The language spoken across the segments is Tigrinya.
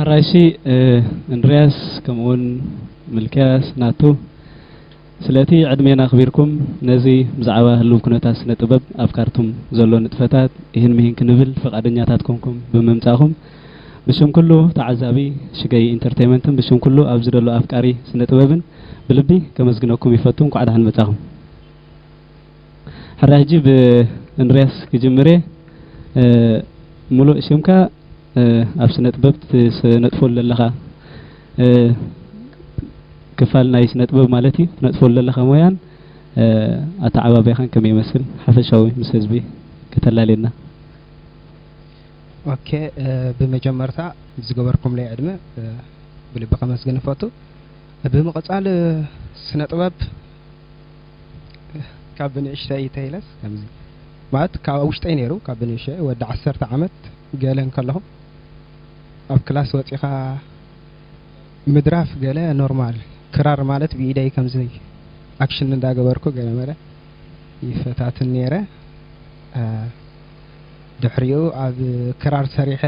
ራይሲ፣ እ፣ እንድርያስ፣ ከምኡውን ምልክያስ ናቱ፣ ስለቲ ዕድሜና ኣኽቢርኩም ነዚ ብዛዕባ ህልው ኩነታት ስነ ጥበብ ኣብ ካርቱም ዘሎ ንጥፈታት ይህን ምሂን ክንብል ፈቓደኛታት ኮንኩም ብምምጻእኩም፣ ብሽም ኩሉ ተዓዛቢ ሽገይ ኢንተርቴይመንትን ብሽም ኩሉ ኣብዚ ዘሎ ኣፍቃሪ ስነ ጥበብን ብልቢ ከመስግነኩም ይፈቱ። እንኳዕ ደሓን መጻኹም። ሕራይ ሕጂ ብእንድርያስ ክጅምር እየ። እ፣ ሙሉእ ሽምካ፣ እ፣ ኣብ ስነ ጥበብ ትነጥፈሉ ዘለኻ፣ እ፣ ክፋል ናይ ስነ ጥበብ ማለት እዩ፣ ትነጥፈሉ ዘለኻ ሞያን፣ እ፣ ኣተዓባብያኻን ከመይ ይመስል? ሓፈሻዊ ምስ ህዝቢ ከተላልየና። ኦኬ፣ እ፣ ብመጀመርታ ዝገበርኩምለይ ዕድመ፣ እ፣ ብልቢ ከመስግን እፈቱ። ብምቕጻል፣ እ፣ ስነ ጥበብ ካብ ብንእሽተይ ተይለስ ከምዚ ማለት ካብ ውሽጠይ ነይሩ፣ ካብ ብንእሽተይ ወዲ ዓሰርተ ዓመት ገለ እንከለኹ ኣብ ክላስ ወጺኻ ምድራፍ ገለ ኖርማል፣ ክራር ማለት ብኢደይ ከምዚ ኣክሽን እንዳገበርኩ ገለ መለ ይፈታትን ነይረ። እ፣ ድሕሪኡ ኣብ ክራር ሰሪሐ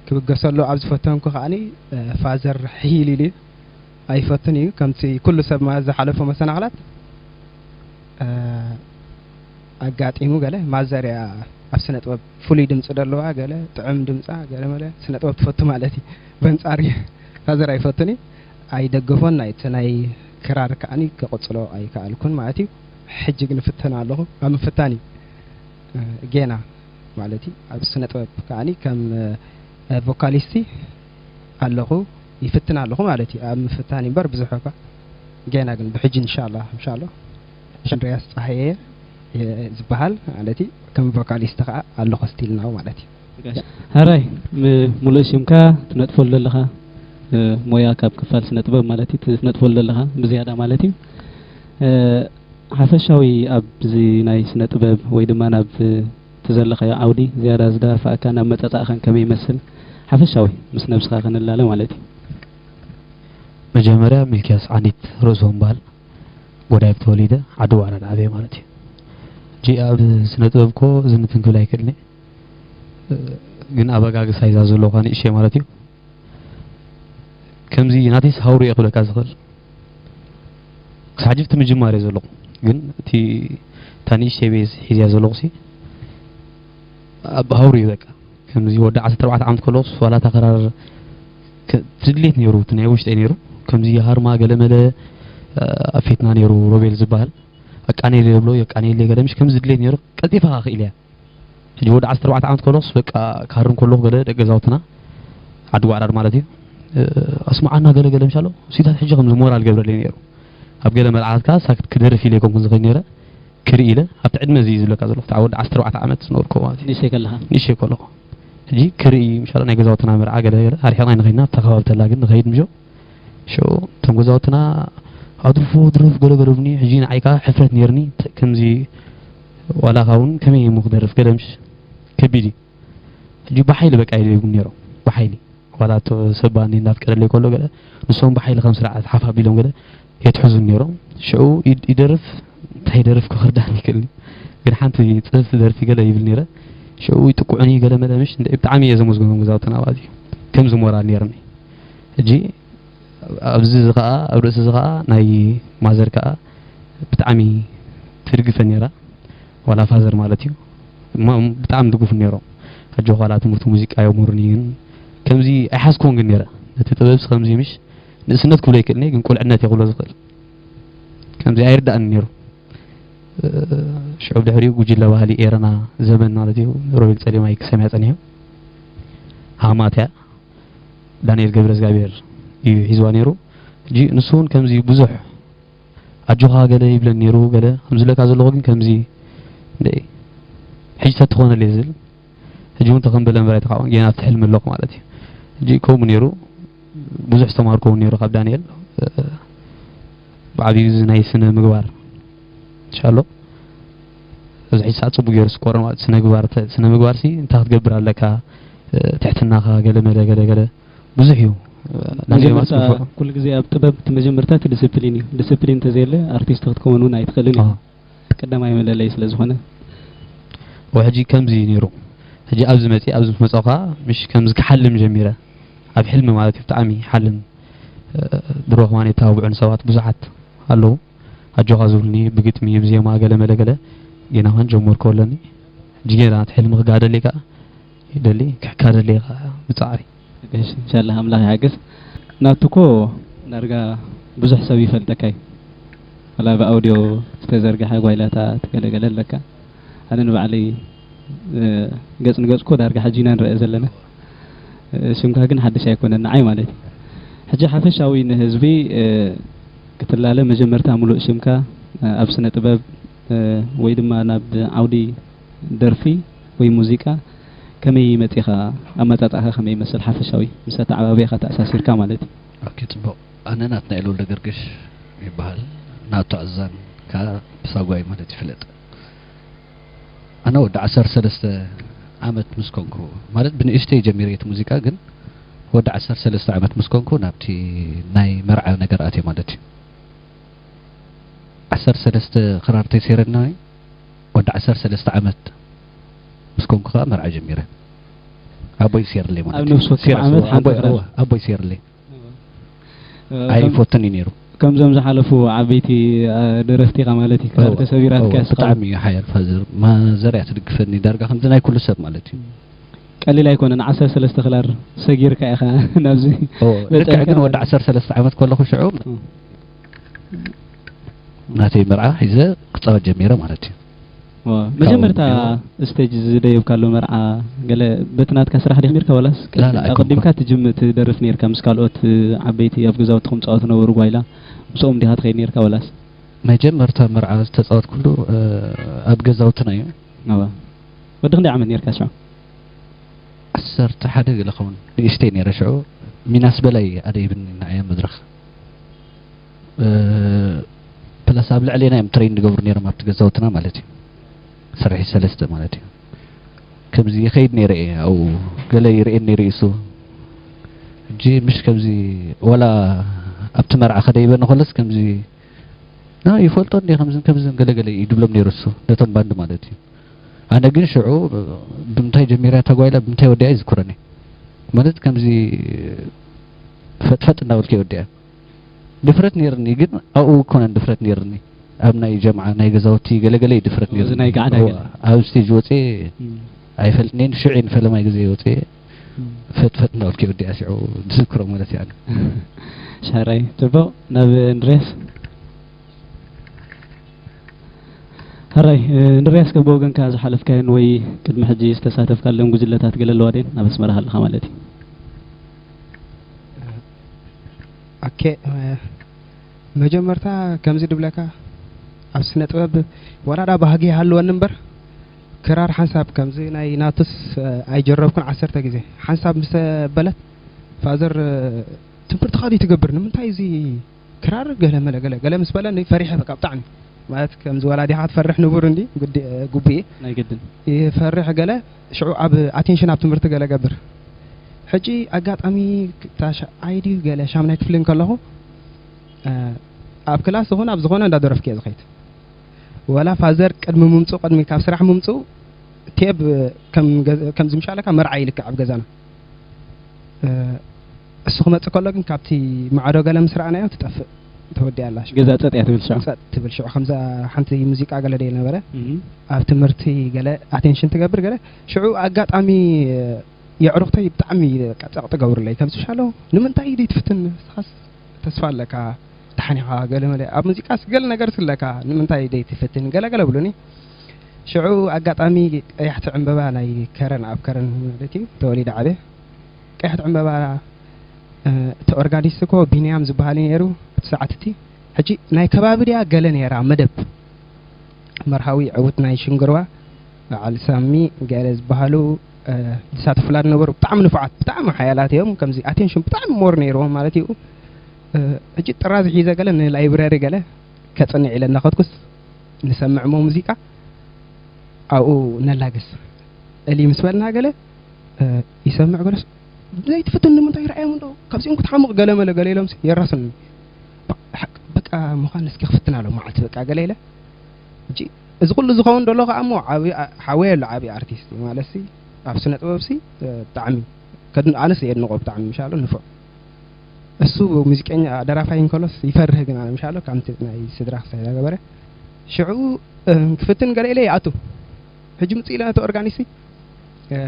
ክብገሰሉ ኣብ ዝፈተንኩ ከኣኒ፣ እ፣ ፋዘር ሒል ኢሉ እዩ። ኣይፈቱን እዩ። ከምቲ ኩሉ ሰብ ማ ዝሓለፎ መሰናኽላት፣ እ፣ ኣጋጢሙ ገለ ማዘር እያ ኣብ ስነ ጥበብ ፍሉይ ድምፂ ደለዋ፣ ገለ ጥዑም ድምፃ፣ ገለ መለ ስነ ጥበብ ትፈቱ ማለት እዩ። በንጻር እዩ። ፋዘር ኣይፈቱን እዩ። ኣይደገፎን፣ ናይቲ ናይ ክራር ከኣኒ ክቕጽሎ ኣይከኣልኩን ማለት እዩ። ሕጂ ግን እፍተን ኣለኹ። ኣብ ምፍታን እዩ። እ፣ ጌና ማለት እዩ። ኣብ ስነ ጥበብ ከኣኒ ከም፣ እ፣ ቮካሊስቲ ኣለኹ፣ ይፍትን ኣለኹ ማለት እዩ። ኣብ ምፍታን እምበር ብዙሕ እኳ ጌና ግን ብሕጂ እንሻላ፣ እንሻላ። እንድርያስ ጸሃየ እየ ዝበሃል ማለት እዩ። ከም ቮካሊስት ከኣ ኣለኹ ስቲል ናው ማለት እዩ። ሕራይ፣ ም-፣ ሙሉእ ሽምካ ትነጥፈሉ ዘለኻ፣ እ፣ ሞያ ካብ ክፋል ስነ ጥበብ ማለት እዩ፣ ትነጥፈሉ ዘለኻ ብዝያዳ ማለት እዩ። እ፣ ሓፈሻዊ ኣብዚ ናይ ስነ ጥበብ ወይ ድማ ናብ እቲ ዘለኻዮ ዓውዲ ዝያዳ ዝደፋፍኣካን ኣመጻጽኣኻን ከመይ ይመስል? ሓፈሻዊ ምስ ነብስኻ ክንላለ ማለት እዩ። መጀመርያ ሚልክያስ ዓኒት ርእሶም በሃል፣ ጎዳይፍ ተወሊደ፣ ዓዲ ዋዕላ ዓብየ ማለት እዩ። ሕጂ ኣብ ስነ ጥበብ እኮ ዝንትን ክብል ኣይክእልን እየ። ግን ኣበጋግሳ ይዛ ዘለኹ ንእሽተይ ማለት እዩ። ከምዚ ናተይስ ሃውሩ እየ ክብለካ ዝኽእል። ክሳብ ሕጂ እቲ ምጅማር እየ ዘለኹ። ግን እቲ፣ እታ ንእሽተይ ቤዝ ሒዝያ ዘለኹሲ ኣብ ሃውሩ እዩ በቃ። ከምዚ ወዲ ዓሰርተ ኣርባዕተ ዓመት ከለኹስ ዋላ እታ ክራር ከ-፣ ድሌት ነይሩ፣ እቲ ናይ ውሽጠይ ነይሩ። ከምዚ ሃርማ ገለመለ፣ እ፣ ኣፌትና ነይሩ ሮቤል ዝበሃል። ኣቃንየለይ ይብሎ፣ የቃንየለይ ገለ ምሽ ከምዚ ድሌት ነይሩ። ቀልጢፋ ክኢለ እያ። ሕጂ ወዲ ዓሰርተ ኣርባዕተ ዓመት ከለኹስ በቃ ክሃርም ከለኹ ገለ ደቂ ገዛውትና ዓዲ ዋዕራር ማለት እዩ። እ፣ ኣስማዓና ገለ ገለ ምሻሎ፣ እሱታት ሕጂ ከምዚ ሞራል ገብረለይ ነይሩ። ኣብ ገለ መርዓታት ከኣ ሳክት ክደርፍ ኢለ ኣይኮንኩን ዝኸይድ ነይረ። ክርኢ ኢለ ኣብቲ ዕድመ እዚ እዩ ዝብለካ ዘለኹ። እቲ ወዲ ዓሰርተ ኣርባዕተ ዓመት ዝነበርኩ ማለት እዩ። ንእሽተይ ከለኻ? ንእሽተይ ከለኹ። ሕጂ ክርኢ ምሻሎ ናይ ገዛውትና መርዓ ገለ ገለ ኣርሒቕና ንኸይድና ኣብታ ከባቢ ተላ ግን ንኸይድ ምሾ። ሽዑ እቶም ገዛውትና ኣድርፎ ድረፍ ገለ ገለቡኒ። ሕጂ ንዓይ ከኣ ሕፍረት ነይርኒ። ተ-፣ ከምዚ ዋላ ኻውን ከመይ እሞ ክደርፍ ገለ ምሽ ከቢድ እዩ። ሕጂ ብሓይሊ በቃ ይደልዩኒ ነይሮም። ብሓይሊ። ዋላ እቶ ሰብ ባኒ እናፍቀደለይ ከሎ ገለ፣ ንሶም ብሓይሊ ከም ስርዓት ሓፍ ኣቢሎም ገለ የትሕዙኒ ነይሮም። ሽዑ ይድ-፣ ይደርፍ፣ እንታይ ይደርፍ ክኽርዳን ይክእልኒ። ግን ሓንቲ ጽፍቲ ደርፊ ገለ ይብል ነይረ። ሽዑ ይጥቅዑኒ ገለ መለ ምሽ፣ እንደ-፣ ብጣዕሚ እየ ዘመስግኖም ገዛውትና ማለት እዩ። ከምዚ ሞራል ነይርኒ። ሕጂ ኣብዚ እዚ ኸኣ፣ ኣብ ርእሲ እዚ ኸኣ ናይ ማዘር ከኣ ብጣዕሚ ትድግፈ ነይራ። ዋላ ፋዘር ማለት እዩ። እሞ ብጣዕሚ ድጉፍ ነይሮም። ኣጆኻ ዋላ ትምህርቲ ሙዚቃ የምህሩኒ ግን ከምዚ ኣይሓዝኮን ግን ነይረ። ነቲ ጥበብስ ከምዚ ምሽ ንእስነት ክብሎ ይክእልኒ ግን ቁልዕነት እየ ክብሎ ዝኽእል። ከምዚ ኣይርዳእን ነይሩ። እ፣ ሽዑ ብድሕሪኡ ጉጅለ ባህሊ ኤረና ዘመን ማለት እዩ። ሮቤል ጸሊማይ ክሰምያ ጸኒሑ። ሃማትያ ዳንኤል ገብረዝጋብሔር እዩ ሒዝዋ ነይሩ። ሕጂ ንሱ እውን ከምዚ ብዙሕ ኣጆኻ ገለ ይብለኒ ነይሩ፣ ገለ ከምዚ ኢለካ ዘለኹ ግን ከምዚ እንደ ሕጂ ተትኾነለይ ዝብል። ሕጂ እውን ተኸምበለ እምበር ኣይተኻእወን፣ ጌና ኣብቲ ሕልሚ ኣለኹ ማለት እዩ። ሕጂ ከምኡ ነይሩ፣ ብዙሕ ዝተማርኮ እውን ነይሩ ካብ ዳንኤል። እ፣ ብዓብዩ እዚ ናይ ስነ ምግባር ሻሎ፣ እዚ ሕጂ ሰዓት ጽቡቅ ገይሩ ስቆሮ ማለት ስነ ምግባር ተ-፣ ስነ ምግባር ሲ እንታይ ክትገብር ኣለካ? እ፣ ትሕትናኻ ገለ መለ ገለ ገለ ብዙሕ እዩ። እ፣ ዳንኤል ማለት መጀመርታ ጽቡቅ። ኩሉ ግዜ ኣብ ጥበብ እቲ መጀመርታ እቲ ዲስፕሊን እዩ። ዲስፕሊን እንተዘየለ ኣርቲስት ክትከውን እውን ኣይትኽእልን እዩ። ኣዎ። ቀዳማይ መለለይ ስለ ዝኾነ። ወሕጂ ከምዚ ነይሩ። ሕጂ ኣብዚ መጺ፣ ኣብዚ ምስ መጻኹ ከኣ ምሽ ከምዚ ክሓልም ጀሚረ። ኣብ ሕልሚ ማለት እዩ ብጣዕሚ ይሓልም። እ፣ ድሮ ከማን የተባብዑን ሰባት ብዙሓት ኣለዉ። ኣጆኻ ዝብሉኒ ብግጥሚ፣ ብዜማ፣ ገለ መለ ገለ ጌና ከን ጀመርኩ ኣለኒ። ሕጂ ጌና እቲ ሕልሚ ክጋደል እዩ ከኣ ይደሊ፣ ክሕካደል እዩ ከኣ ብጻዕሪ። እሺ፣ ኢንሻላህ ኣምላኽ ይሓግዝ። ናቱ እኮ ዳርጋ ብዙሕ ሰብ ይፈልጠካ እዩ። ዋላ ብኣውድዮ ዝተዘርግሐ ጓይላታት ገለ ገለ ኣለካ። ኣነ ንባዕለይ፣ እ፣ ገጽ ንገጽ እኮ ዳርጋ ሕጂ ኢና ንረአ ዘለና። እ፣ ሽምካ ግን ሓድሽ ኣይኮነን ንዓይ ማለት እዩ። ሕጂ ሓፈሻዊ ንህዝቢ፣ እ፣ ክትላለ መጀመርታ ምሉእ ሽምካ፣ እ፣ ኣብ ስነ ጥበብ፣ እ፣ ወይ ድማ ናብ ዓውዲ ደርፊ ወይ ሙዚቃ ከመይ መጺኻ? ኣመጻጽኣኻ ከመይ ይመስል ሓፈሻዊ ምስ ኣተዓባብያኻ ተኣሳሲርካ ማለት እዩ? ኦኬ፣ ጽቡቕ። ኣነ ናትናኤል ወልደገርግሽ ይበሃል። ናቱ ኣዛን ከኣ ብሳጓይ ማለት ይፍለጥ። ኣነ ወዲ ዓሰርተ ሰለስተ ዓመት ምስ ኮንኩ፣ ማለት ብንእሽተይ ጀሚረ እቲ ሙዚቃ፣ ግን ወዲ ዓሰርተ ሰለስተ ዓመት ምስ ኮንኩ ናብቲ ናይ መርዓ ነገር ኣትየ ማለት እዩ። ዓሰርተ ሰለስተ ክራር ተይሰይረና ወዲ ዓሰርተ ሰለስተ ዓመት ምስ ኮንኩ ከኣ መርዓ ጀሚረ። ኣቦይ ሰይርለይ ማለት ኣብ እዩ። ነፍሲ ወከፍ ሰይረ-፣ ዓመት ሓንቲ ኣቦይ፣ ክራር። እወ፣ ኣቦይ ሰይርለይ። እወ። እ፣ ኣይፈቱን እዩ ነይሩ። ከምዞም ዝሓለፉ ዓበይቲ፣ እ፣ ደረፍቲ ኢኻ ማለት እዩ። ክራር እወ፣ ተሰቢራትካ እወ፣ እስኻ። ብጣዕሚ እዩ ሓያል ፋዘር። ማዘር እያ ትድግፈኒ ዳርጋ ከምዚ ናይ ኩሉ ሰብ ማለት እዩ። ቀሊል ኣይኮነን። ዓሰርተ ሰለስተ ክራር ሰጊርካ ኢኻ ናብዚ እወ፣ ልክዕ በጺሕካ ግን ወዲ ማለት እዩ። ዓሰርተ ሰለስተ ዓመት ከለኹ ሽዑ እም። ናተይ መርዓ ሒዘ ክጻወት ጀሚረ ማለት እዩ። ዋ፣ ካብ መጀመርታ ቢሮ። ስቴጅ ዝደየብካሉ መርዓ ገለ በቲ ናትካ ስራሕ ዲኻ ጀሚርካ ዋላስ ላላ፣ ኣይኮንኩን። ኣቐዲምካ ትጅም-፣ ትደርፍ ነይርካ ምስ ካልኦት ዓበይቲ ኣብ ገዛውትኹም ጻወት ነበሩ ጓይላ ምስኦም ዲኻ ትኸይድ ነይርካ ዋላስ? መጀመርታ መርዓ ዝተጻወትኩሉ፣ እ፣ ኣብ ገዛውትና እዩ። እዋ። ወዲ ክንደይ ዓመት ነይርካ ሽዑ? ዓሰርተ ሓደ ገለ ኸውን። ንእሽተይ ነይረ ሽዑ። ሚናስ በላይ ኣደይብኒ ንዓይ ኣብ መድረኽ። እ፣ ፕላስ ኣብ ልዕሌና እዮም ትሬን ዝገብሩ ነይሮም ኣብቲ ገዛውትና ማለት እዩ። ስርሒ ሰለስተ ማለት እዩ። ከምዚ ይኸይድ ነይረ እየ፣ ኣብኡ ገለ ይርእየኒ ነይሩ እሱ። ሕጂ ምሽ ከምዚ ዋላ ኣብቲ መርዓ ከደይበኒ ከሎስ ከምዚ፣ "ና ይፈልጦ እንዴ ከምዝን ከምዝን ገለ ገለ" እዩ ድብሎም ነይሩ እሱ፣ ነቶም ባንድ ማለት እዩ። ኣነ ግን ሽዑ ብምንታይ ጀሚራ እታ ጓይላ፣ ብምንታይ ወዲኣ ይዝክረኒ። ማለት ከምዚ ፈጥፈጥ እናበልኩ እየ ወዲኣ። ድፍረት ነይርኒ፣ ግን ኣብኡ ኣይኮነን ድፍረት ነይርኒ። ኣብ ናይ ጀምዓ፣ ናይ ገዛውቲ ገለገለ እዩ ድፍረት ኣብዚ ነይርኒ። ናይ ጋዕዳ እዋ፣ ገለ። ኣብ ስቴጅ ወፅየ እም። ኣይፈልጥን እየ። ሽዑ እየ ንፈለማይ ግዜ ወፅየ። እም። ፈጥፈጥ እናበልኩ እየ ወዲኣ ሽዑ ዝዝክሮ ማለት እዩ ኣነ። ሻራይ፣ ጽቡቕ። ናብ እንድርያስ። ሕራይ፣ እ፣ እንድርያስ፣ ከም ብወገንካ ዝሓለፍካየን ወይ ቅድሚ ሕጂ ዝተሳተፍካለን ጉጅለታት ገለ ኣለዋ ድየን? ኣብ ኣስመራ ሃለኻ ማለት እዩ። ኦኬ፣ እ፣ መጀመርታ ከምዚ ድብለካ ኣብ ስነ ጥበብ ወራዳ ባህጊ ይሃልወኒ እምበር ክራር ሓንሳብ ከምዚ ናይ ናቱስ፣ እ፣ ኣይጀረብኩን ዓሰርተ ግዜ። ሓንሳብ ምስ በለት ፋዘር፣ እ፣ ትምህርትኻ ድዩ ትገብር? ንምንታይ እዚ ክራር ገለ መለ ገለ ገለ ምስ በለኒ ፈሪሐ በቃ ብጣዕሚ። ማለት ከምዚ ወላዲኻ ትፈርሕ ንቡር እንዲ ግዲ-፣ ግቡእ እዩ። ናይ ግድን። ይፈርሕ ገለ ሽዑ ኣብ ኣቴንሽን ኣብ ትምህርቲ ገለ ገብር። ሕጂ ኣጋጣሚ ታሽዓይ ድዩ ገለ ሻምናይ ክፍሊ እንከለኹ፣ እ፣ ኣብ ክላስ ዝኾነ ኣብ ዝኾነ እንዳደረፍኩ እየ ዝኸይድ። ወላ ፋዘር ቅድሚ ምምጽኡ፣ ቅድሚ ካብ ስራሕ ምምጽኡ ቴብ ከም ገ-፣ ከም ዝምሻለካ መርዓ ይልክዕ ኣብ ገዛና። እ፣ እሱ ክመጽእ ከሎ ግን ካብቲ ማዕዶ ገለ ምስ ረኣናዮ ትጠፍእ፣ ተወዲኣ ኣላ። ገዛ ጸጥ እያ ትብል ሽዑ። ጸጥ ትብል ሽዑ። ከምዛ ሓንቲ ሙዚቃ ገለ ደይ ነበረ። እም። ኣብ ትምህርቲ ገለ ኣቴንሽን ትገብር ገለ። ሽዑ ኣጋጣሚ የዕሩኽተይ ብጣዕሚ በቃ ጸቕጢ ገብሩለይ። ከምዚ ሻሎ ንምንታይ ደይ ትፍትን ንስኻስ ተስፋ ኣለካ፣ ደሓን ኢኻ፣ ገለ መለ ኣብ ሙዚቃስ ገለ ነገርስ ኣለካ፣ ንምንታይ ደይ ትፍትን ገለ ገለ ብሉኒ። ሽዑ ኣጋጣሚ ቀያሕቲ ዕምበባ ናይ ከረን፣ ኣብ ከረን ማለት እዩ ተወሊደ ዓብየ። ቀያሕቲ ዕምበባ፣ እ፣ እቲ ኦርጋኒስት እኮ ቢንያም ዝበሃል እዩ ነይሩ፣ እቲ ሰዓት እቲ። ሕጂ ናይ ከባቢ ድያ ገለ ነይራ መደብ። መርሃዊ ዕዉት ናይ ሽንግርዋ፣ በዓል ሳሚ ገለ ዝበሃሉ፣ እ፣ ዝሳተፉላ ዝነበሩ ብጣዕሚ ንፉዓት፣ ብጣዕሚ ሓያላት እዮም። ከምዚ ኣቴንሽን ብጣዕሚ ሞር ነይርዎም ማለት እዩ። እ፣ ሕጂ ጥራዝ ሒዘ ገለ ንላይብረሪ ገለ ከጽንዕ ኢለ እናኸድኩስ ንሰምዕ እሞ ሙዚቃ ኣብኡ ነላግስ። እሊ ምስ በልና ገለ፣ እ፣ ይሰምዕ ገለስ፣ "ዘይትፍትን ንምንታይ ይርኣዮም እንዶ? ካብዚኦም ክትሓምቕ ገለ መለ ገለ" ኢሎምስ የራስኑኒ። በ-፣ ሓቅ፣ በቃ ምዃን እስኪ ክፍትን ኣሎ መዓልቲ በቃ ገለ ኢለ። ሕጂ እዚ ኩሉ ዝኸውን ዘሎ ከኣ እሞ ዓቢ፣ ኣ-፣ ሓወይ ኣሎ ዓቢ ኣርቲስት ማለትሲ ኣብ ስነ ጥበብሲ፣ እ፣ ብጣዕሚ ከድን ኣነስ የድንቆ ብጣዕሚ ምሻሎ ንፉዕ። እሱ ሙዚቀኛ ደራፋይ እንከሎስ ይፈርህ ግን ኣነ ምሻሎ ከምቲ ናይ ስድራ ክሳይ ገበረ ሽዑ እ፣ ክፍትን ገለ ኢለ ይኣቱ። ሕጂ ምጽእ ኢለ ነቲ ኦርጋኒስት እ፣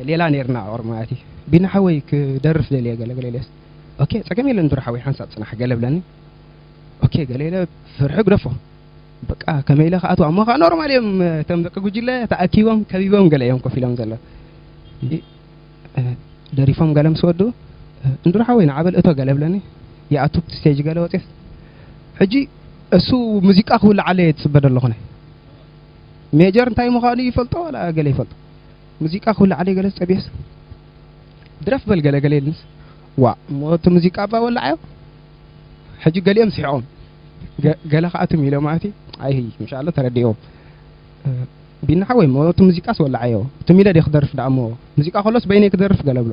ሌላ ኔርና ኦር ማለት እዩ። ቢና ሓወይ ክደርፍ ደልየ ገለ ገለ ኢለስ ኦኬ ጸገም የለን ዱር ሓወይ ሓንሳብ ጽናሕ ገለ ብለኒ። ኦኬ ገለ ኢለ ፍርሒ ግደፎ። በቃ ከመይ ኢለ ክኣትዋ እሞ ከዓ ኖርማል እዮም። እቶም ደቂ ጉጅለ ተኣኪቦም ከቢቦም ገለ እዮም ኮፍ ኢሎም ዘለዉ። ደሪፎም ገለ ምስ ወድኡ እንዱር ሓወይ ንዓ በል እቶ ገለ ብለኒ። ይኣቱ ኣብቲ ስቴጅ ገለ ወፅስ ሕጂ እሱ ሙዚቃ ክውልዓለ እየ ዝፅበ ዘለኹ ናይ ሜጀር እንታይ ምዃኑ ይፈልጦ ዋላ ገለ ይፈልጦ። ሙዚቃ ክውልዓለ ገለ ዝፀብየስ ድረፍ በል ገለ ገለ የልንስ ዋ እሞ እቲ ሙዚቃ እባ ወላዓዮ። ሕጂ ገሊኦም ስሒቖም ገ- ገለ ከዓ ትም ኢሎም ማለት እዩ። ኣይ ምሻሎ ተረዲኦም እ፣ ቢና ሓወይ እሞ እቲ ሙዚቃስ ወላዓዮ ትም ኢለ ደ ክደርፍ ደኣ እሞ ሙዚቃ ከሎስ በይነይ ክደርፍ ገለ ብሎ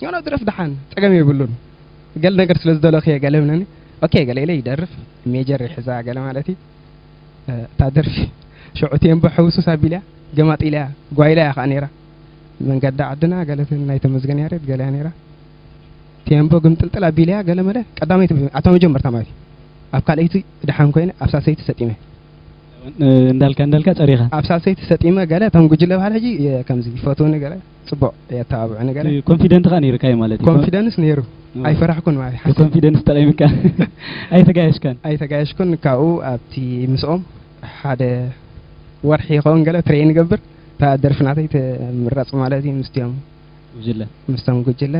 ዮኖ ድረፍ ደሓን ጸገም የብሉን። ገለ ነገር ስለ ዝደለኽዮ ገለ ብለኒ ኦኬ ገለ ኢለ ይደርፍ ሜጀር ይሕዛ ገለ ማለት እዩ። እ፣ እታ ደርፊ ሽዑ ቴምቦ ሕውሱስ ኣቢልያ ገማጢልያ ጓይላ እያ ከዓ ነይራ። መንገዳ ዓድና ገለትን ናይ ተመስገን ያሬድ ገለ እያ ነይራ። ቴምቦ ግምጥልጥል ኣቢልያ ገለ መለ ቀዳመይቲ ኣታ መጀመርታ ማለት እዩ። ኣብ ካልኣይቲ ድሓን ኮይነ ኣብ ሳሰይቲ ሰጢመ። እንዳልካ እንዳልካ ጸሪኻ ኣብ ሳሰይቲ ሰጢመ ገለ እቶም ጉጅለ ባህል ሕጂ የ- ከምዚ ይፈትውኒ ገለ ጽቡቕ የተባብዑኒ ገለ ኮንፊደንት ካ ነይርካ እዩ ማለት እዩ። ኮንፊደንስ ነይሩ። ኣይፈራሕኩን ማለት እዩ። ኮንፊደንስ ተጠቂምካ ኣይተጋየሽካን። ኣይተጋየሽኩን ካብኡ ኣብቲ ምስኦም ሓደ ወርሒ ይኸውን ገለ ትሬን ይገብር እታ ደርፊ ናተይ ትምረጽ ማለት እዩ። ምስቲኦም ጉጅለ ምስቶም ጉጅለ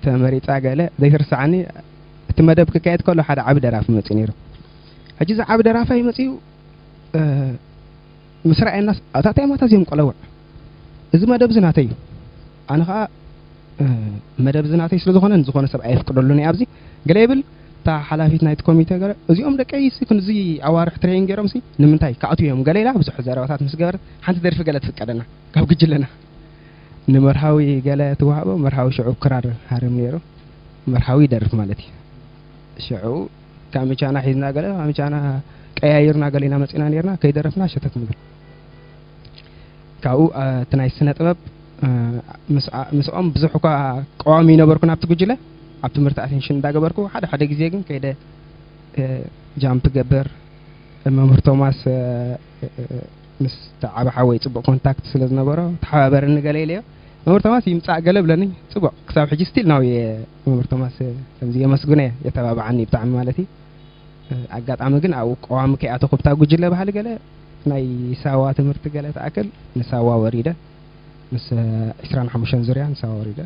ተመሪጻ ገለ ዘይትርሳዓኒ እቲ መደብ ክካየድ ከሎ ሓደ ዓቢ ደራፊ መጽኡ ነይሩ። ሕጂ እዚ ዓቢ ደራፋይ መጽኡ እ፣ ምስ ረኣየናስ ኣታ እንታይ ማታ እዚኦም ቆለውዕ እዚ መደብ እዚ ናተይ እዩ። ኣነ ከዓ እ፣ መደብ እዚ ናተይ ስለ ዝኾነ ንዝኾነ ሰብ ኣየፍቅደሉን እየ ኣብዚ ገለ ይብል እታ ሓላፊት ናይቲ ኮሚቴ ገለ እዚኦም ደቀይ ሲ ክንዚ ኣዋርሕ ትሬን ገይሮም ሲ ንምንታይ ክኣትዉ እዮም ገለ ኢላ ብዙሕ ዘረባታት ምስ ገበረት ሓንቲ ደርፊ ገለ ትፍቀደና ካብ ጉጅለና ንመርሃዊ ገለ ትዋህቦ መርሃዊ ሽዑ ክራር ሃርም ነይሩ መርሃዊ ይደርፍ ማለት እዩ ሽዑ ካሚቻና ሒዝና ገለ ካሚቻና ቀያይርና ገለ ኢና መፂና ነርና ከይደረፍና ሸተት ንብል ካብኡ እ፣ እቲ ናይ ስነ ጥበብ እ፣ ምስ- ኣ- ምስኦም ብዙሕ እኳ ቀዋሚ ይነበርኩ ናብቲ ጉጅለ ኣብ ትምህርቲ ኣቴንሽን እንዳገበርኩ ሓደ ሓደ ግዜ ግን ከይደ እ፣ ጃምፕ ገበር መምህር ቶማስ እ፣ እ፣ ምስ ተዓበ ሓወይ ፅቡቅ ኮንታክት ስለ ዝነበሮ ተሓባበረኒ ገለ ኢለዮ መምህር ቶማስ ይምፃእ ገለ ብለኒ ፅቡቅ ክሳብ ሕጂ ስቲል ናው እየ መምህር ቶማስ ከምዚ የመስግኖ እየ የተባብዓኒ ብጣዕሚ ማለት እዩ ኣጋጣሚ ግን ኣብኡ ቀዋሚ ከይኣተኹ ብታ ጉጅለ ባህሊ ገለ ናይ ሳዋ ትምህርቲ ገለ ተኣክል ንሳዋ ወሪደ ምስ ዕስራን ሓሙሽተን ዙርያ ንሳዋ ወሪደ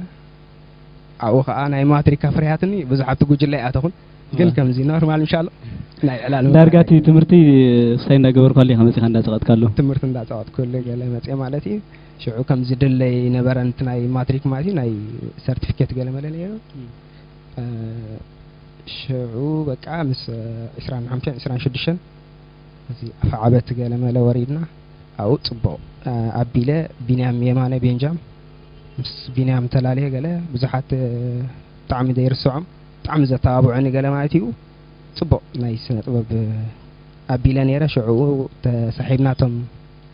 ኣብኡ ከዓ ናይ ማትሪካ ፍርያትኒ ብዙሓት ጉጅለ ይኣተኹን ግን ከምዚ ኖርማል ምሻሎ ናይ ዕላል ዳርጋ እቲ ትምህርቲ ሳይ እንዳገበርኳሉ ኢኻ መፂኻ እንዳፀቐጥካሉ ትምህርቲ እንዳፀቐጥኩሉ ገለ መፅአ ማለት እዩ ሽዑ ከም ዝድለይ ነበረ ንቲ ናይ ማትሪክ ማለት እዩ ናይ ሰርቲፊኬት ገለ መለ ነይሩ ሽዑ በቃ ምስ ዕስራን ሓሙሽተን ዕስራን ሽዱሽተን እዚ ኣፈዓበት ገለ መለ ወሪድና ኣብኡ ፅቡቕ ኣቢለ ቢንያም የማነ ቤንጃም ምስ ቢንያም ተላለየ ገለ ብዙሓት ብጣዕሚ ዘይርስዖም ብጣዕሚ ዘተባብዑኒ ገለ ማለት እዩ ፅቡቕ ናይ ስነ ጥበብ ኣቢለ ነይረ ሽዑ ተሳሒብናቶም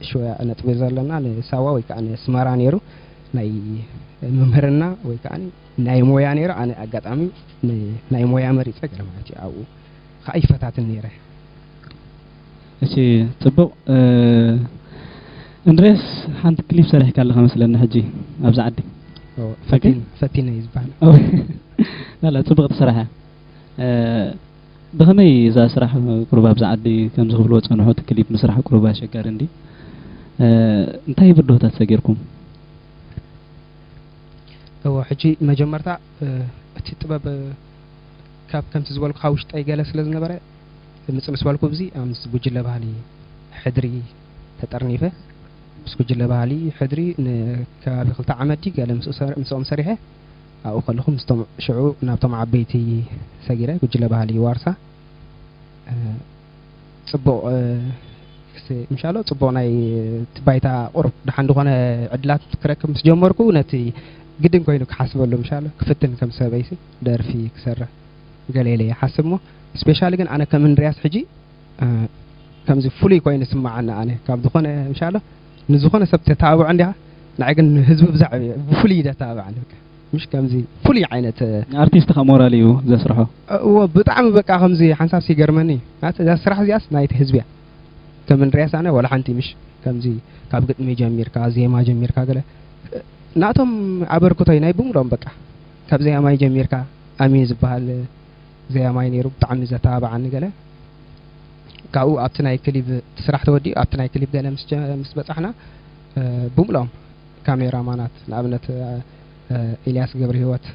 ሽወያ ነጥቢ ዘለና ንሳዋ ወይ ከዓ ንስመራ ነይሩ ናይ ምምህርና ወይ ከዓ ናይ ሞያ ነይሩ ኣነ ኣጋጣሚ ናይ ሞያ መሪፀ ገለ ማለት እዩ ኣብኡ ከዓ ይፈታትን ነይረ እሺ ጽቡቕ እንድሬስ ሓንቲ ክሊፕ ሰሪሕካ ኣለኻ መስለኒ ሕጂ ኣብዚ ዓዲ ፈቲን ፈቲን እዩ ዝበሃል ላላ ጽቡቕ ትስራሕ ብኸመይ እዛ ስራሕ ቁሩብ ኣብዚ ዓዲ ከምዚ ክብልዎ ጸንሑ እቲ ክሊፕ ምስራሕ ቁሩብ ኣሸጋሪ እንዲ እንታይ ብድሆታት ሰጊርኩም እዎ ሕጂ መጀመርታ እቲ ጥበብ ካብ ከምቲ ዝበልኩ ካብ ውሽጠይ ገለ ስለ ዝነበረ ምጽ ምስ በልኩ ብዚ ምስ ጉጅለ ባህሊ ሕድሪ ተጠርኒፈ ምስ ጉጅለ ባህሊ ሕድሪ ንከባቢ ክልተ ዓመት ድዩ ገለ ምስኦም ሰሪሐ ኣብኡ ከለኹ ምስቶም ሽዑ ናብቶም ዓበይቲ ሰጊረ ጉጅለ ባህሊ ዋርሳ ጽቡቕ ምሻሎ ጽቡቕ ናይ ባይታ ቁሩብ ደሓን ዝኾነ ዕድላት ክረክብ ምስ ጀመርኩ ነቲ ግድን ኮይኑ ክሓስበሉ ምሻሎ ክፍትን ከም ሰበይሲ ደርፊ ክሰርሕ ገለ ኢለ ይሓስብ እሞ ስፔሻሊ ግን ኣነ ከም እንድርያስ ሕጂ ከምዚ ፍሉይ ኮይኑ ይስምዓኒ ኣነ ካብ ዝኾነ ምሻሎ ንዝኾነ ሰብ ተተባብዖ እንዲኻ ንዓይ ግን ህዝቢ ብዛዕባ ብፍሉይ ደተባብዓኒ በቃ። ምሽ ከምዚ ፍሉይ ዓይነት ኣርቲስት ከ ሞራል እዩ ዘስርሖ። እዎ ብጣዕሚ በቃ ከምዚ ሓንሳብ ሲገርመኒ ናት እዛ ስራሕ እዚኣስ ናይቲ ህዝቢ እያ። ከም እንሪያስ ኣነ ዋላ ሓንቲ ምሽ ከምዚ ካብ ግጥሚ ጀሚርካ ዜማ ጀሚርካ ገለ ናቶም ኣበርክቶይ ናይ ብምሎም በቃ ካብ ዜማይ ጀሚርካ ኣሚን ዝበሃል ዜማይ ነይሩ ብጣዕሚ ዘተባብዓኒ ገለ ካብኡ ኣብቲ ናይ ክሊብ እቲ ስራሕ ተወዲኡ ኣብቲ ናይ ክሊብ ገለ ምስ ጀ- ምስ በጻሕና እ፣ ብምሎም ካሜራማናት ንኣብነት እ፣ እ፣ ኤልያስ ገብረ ህይወት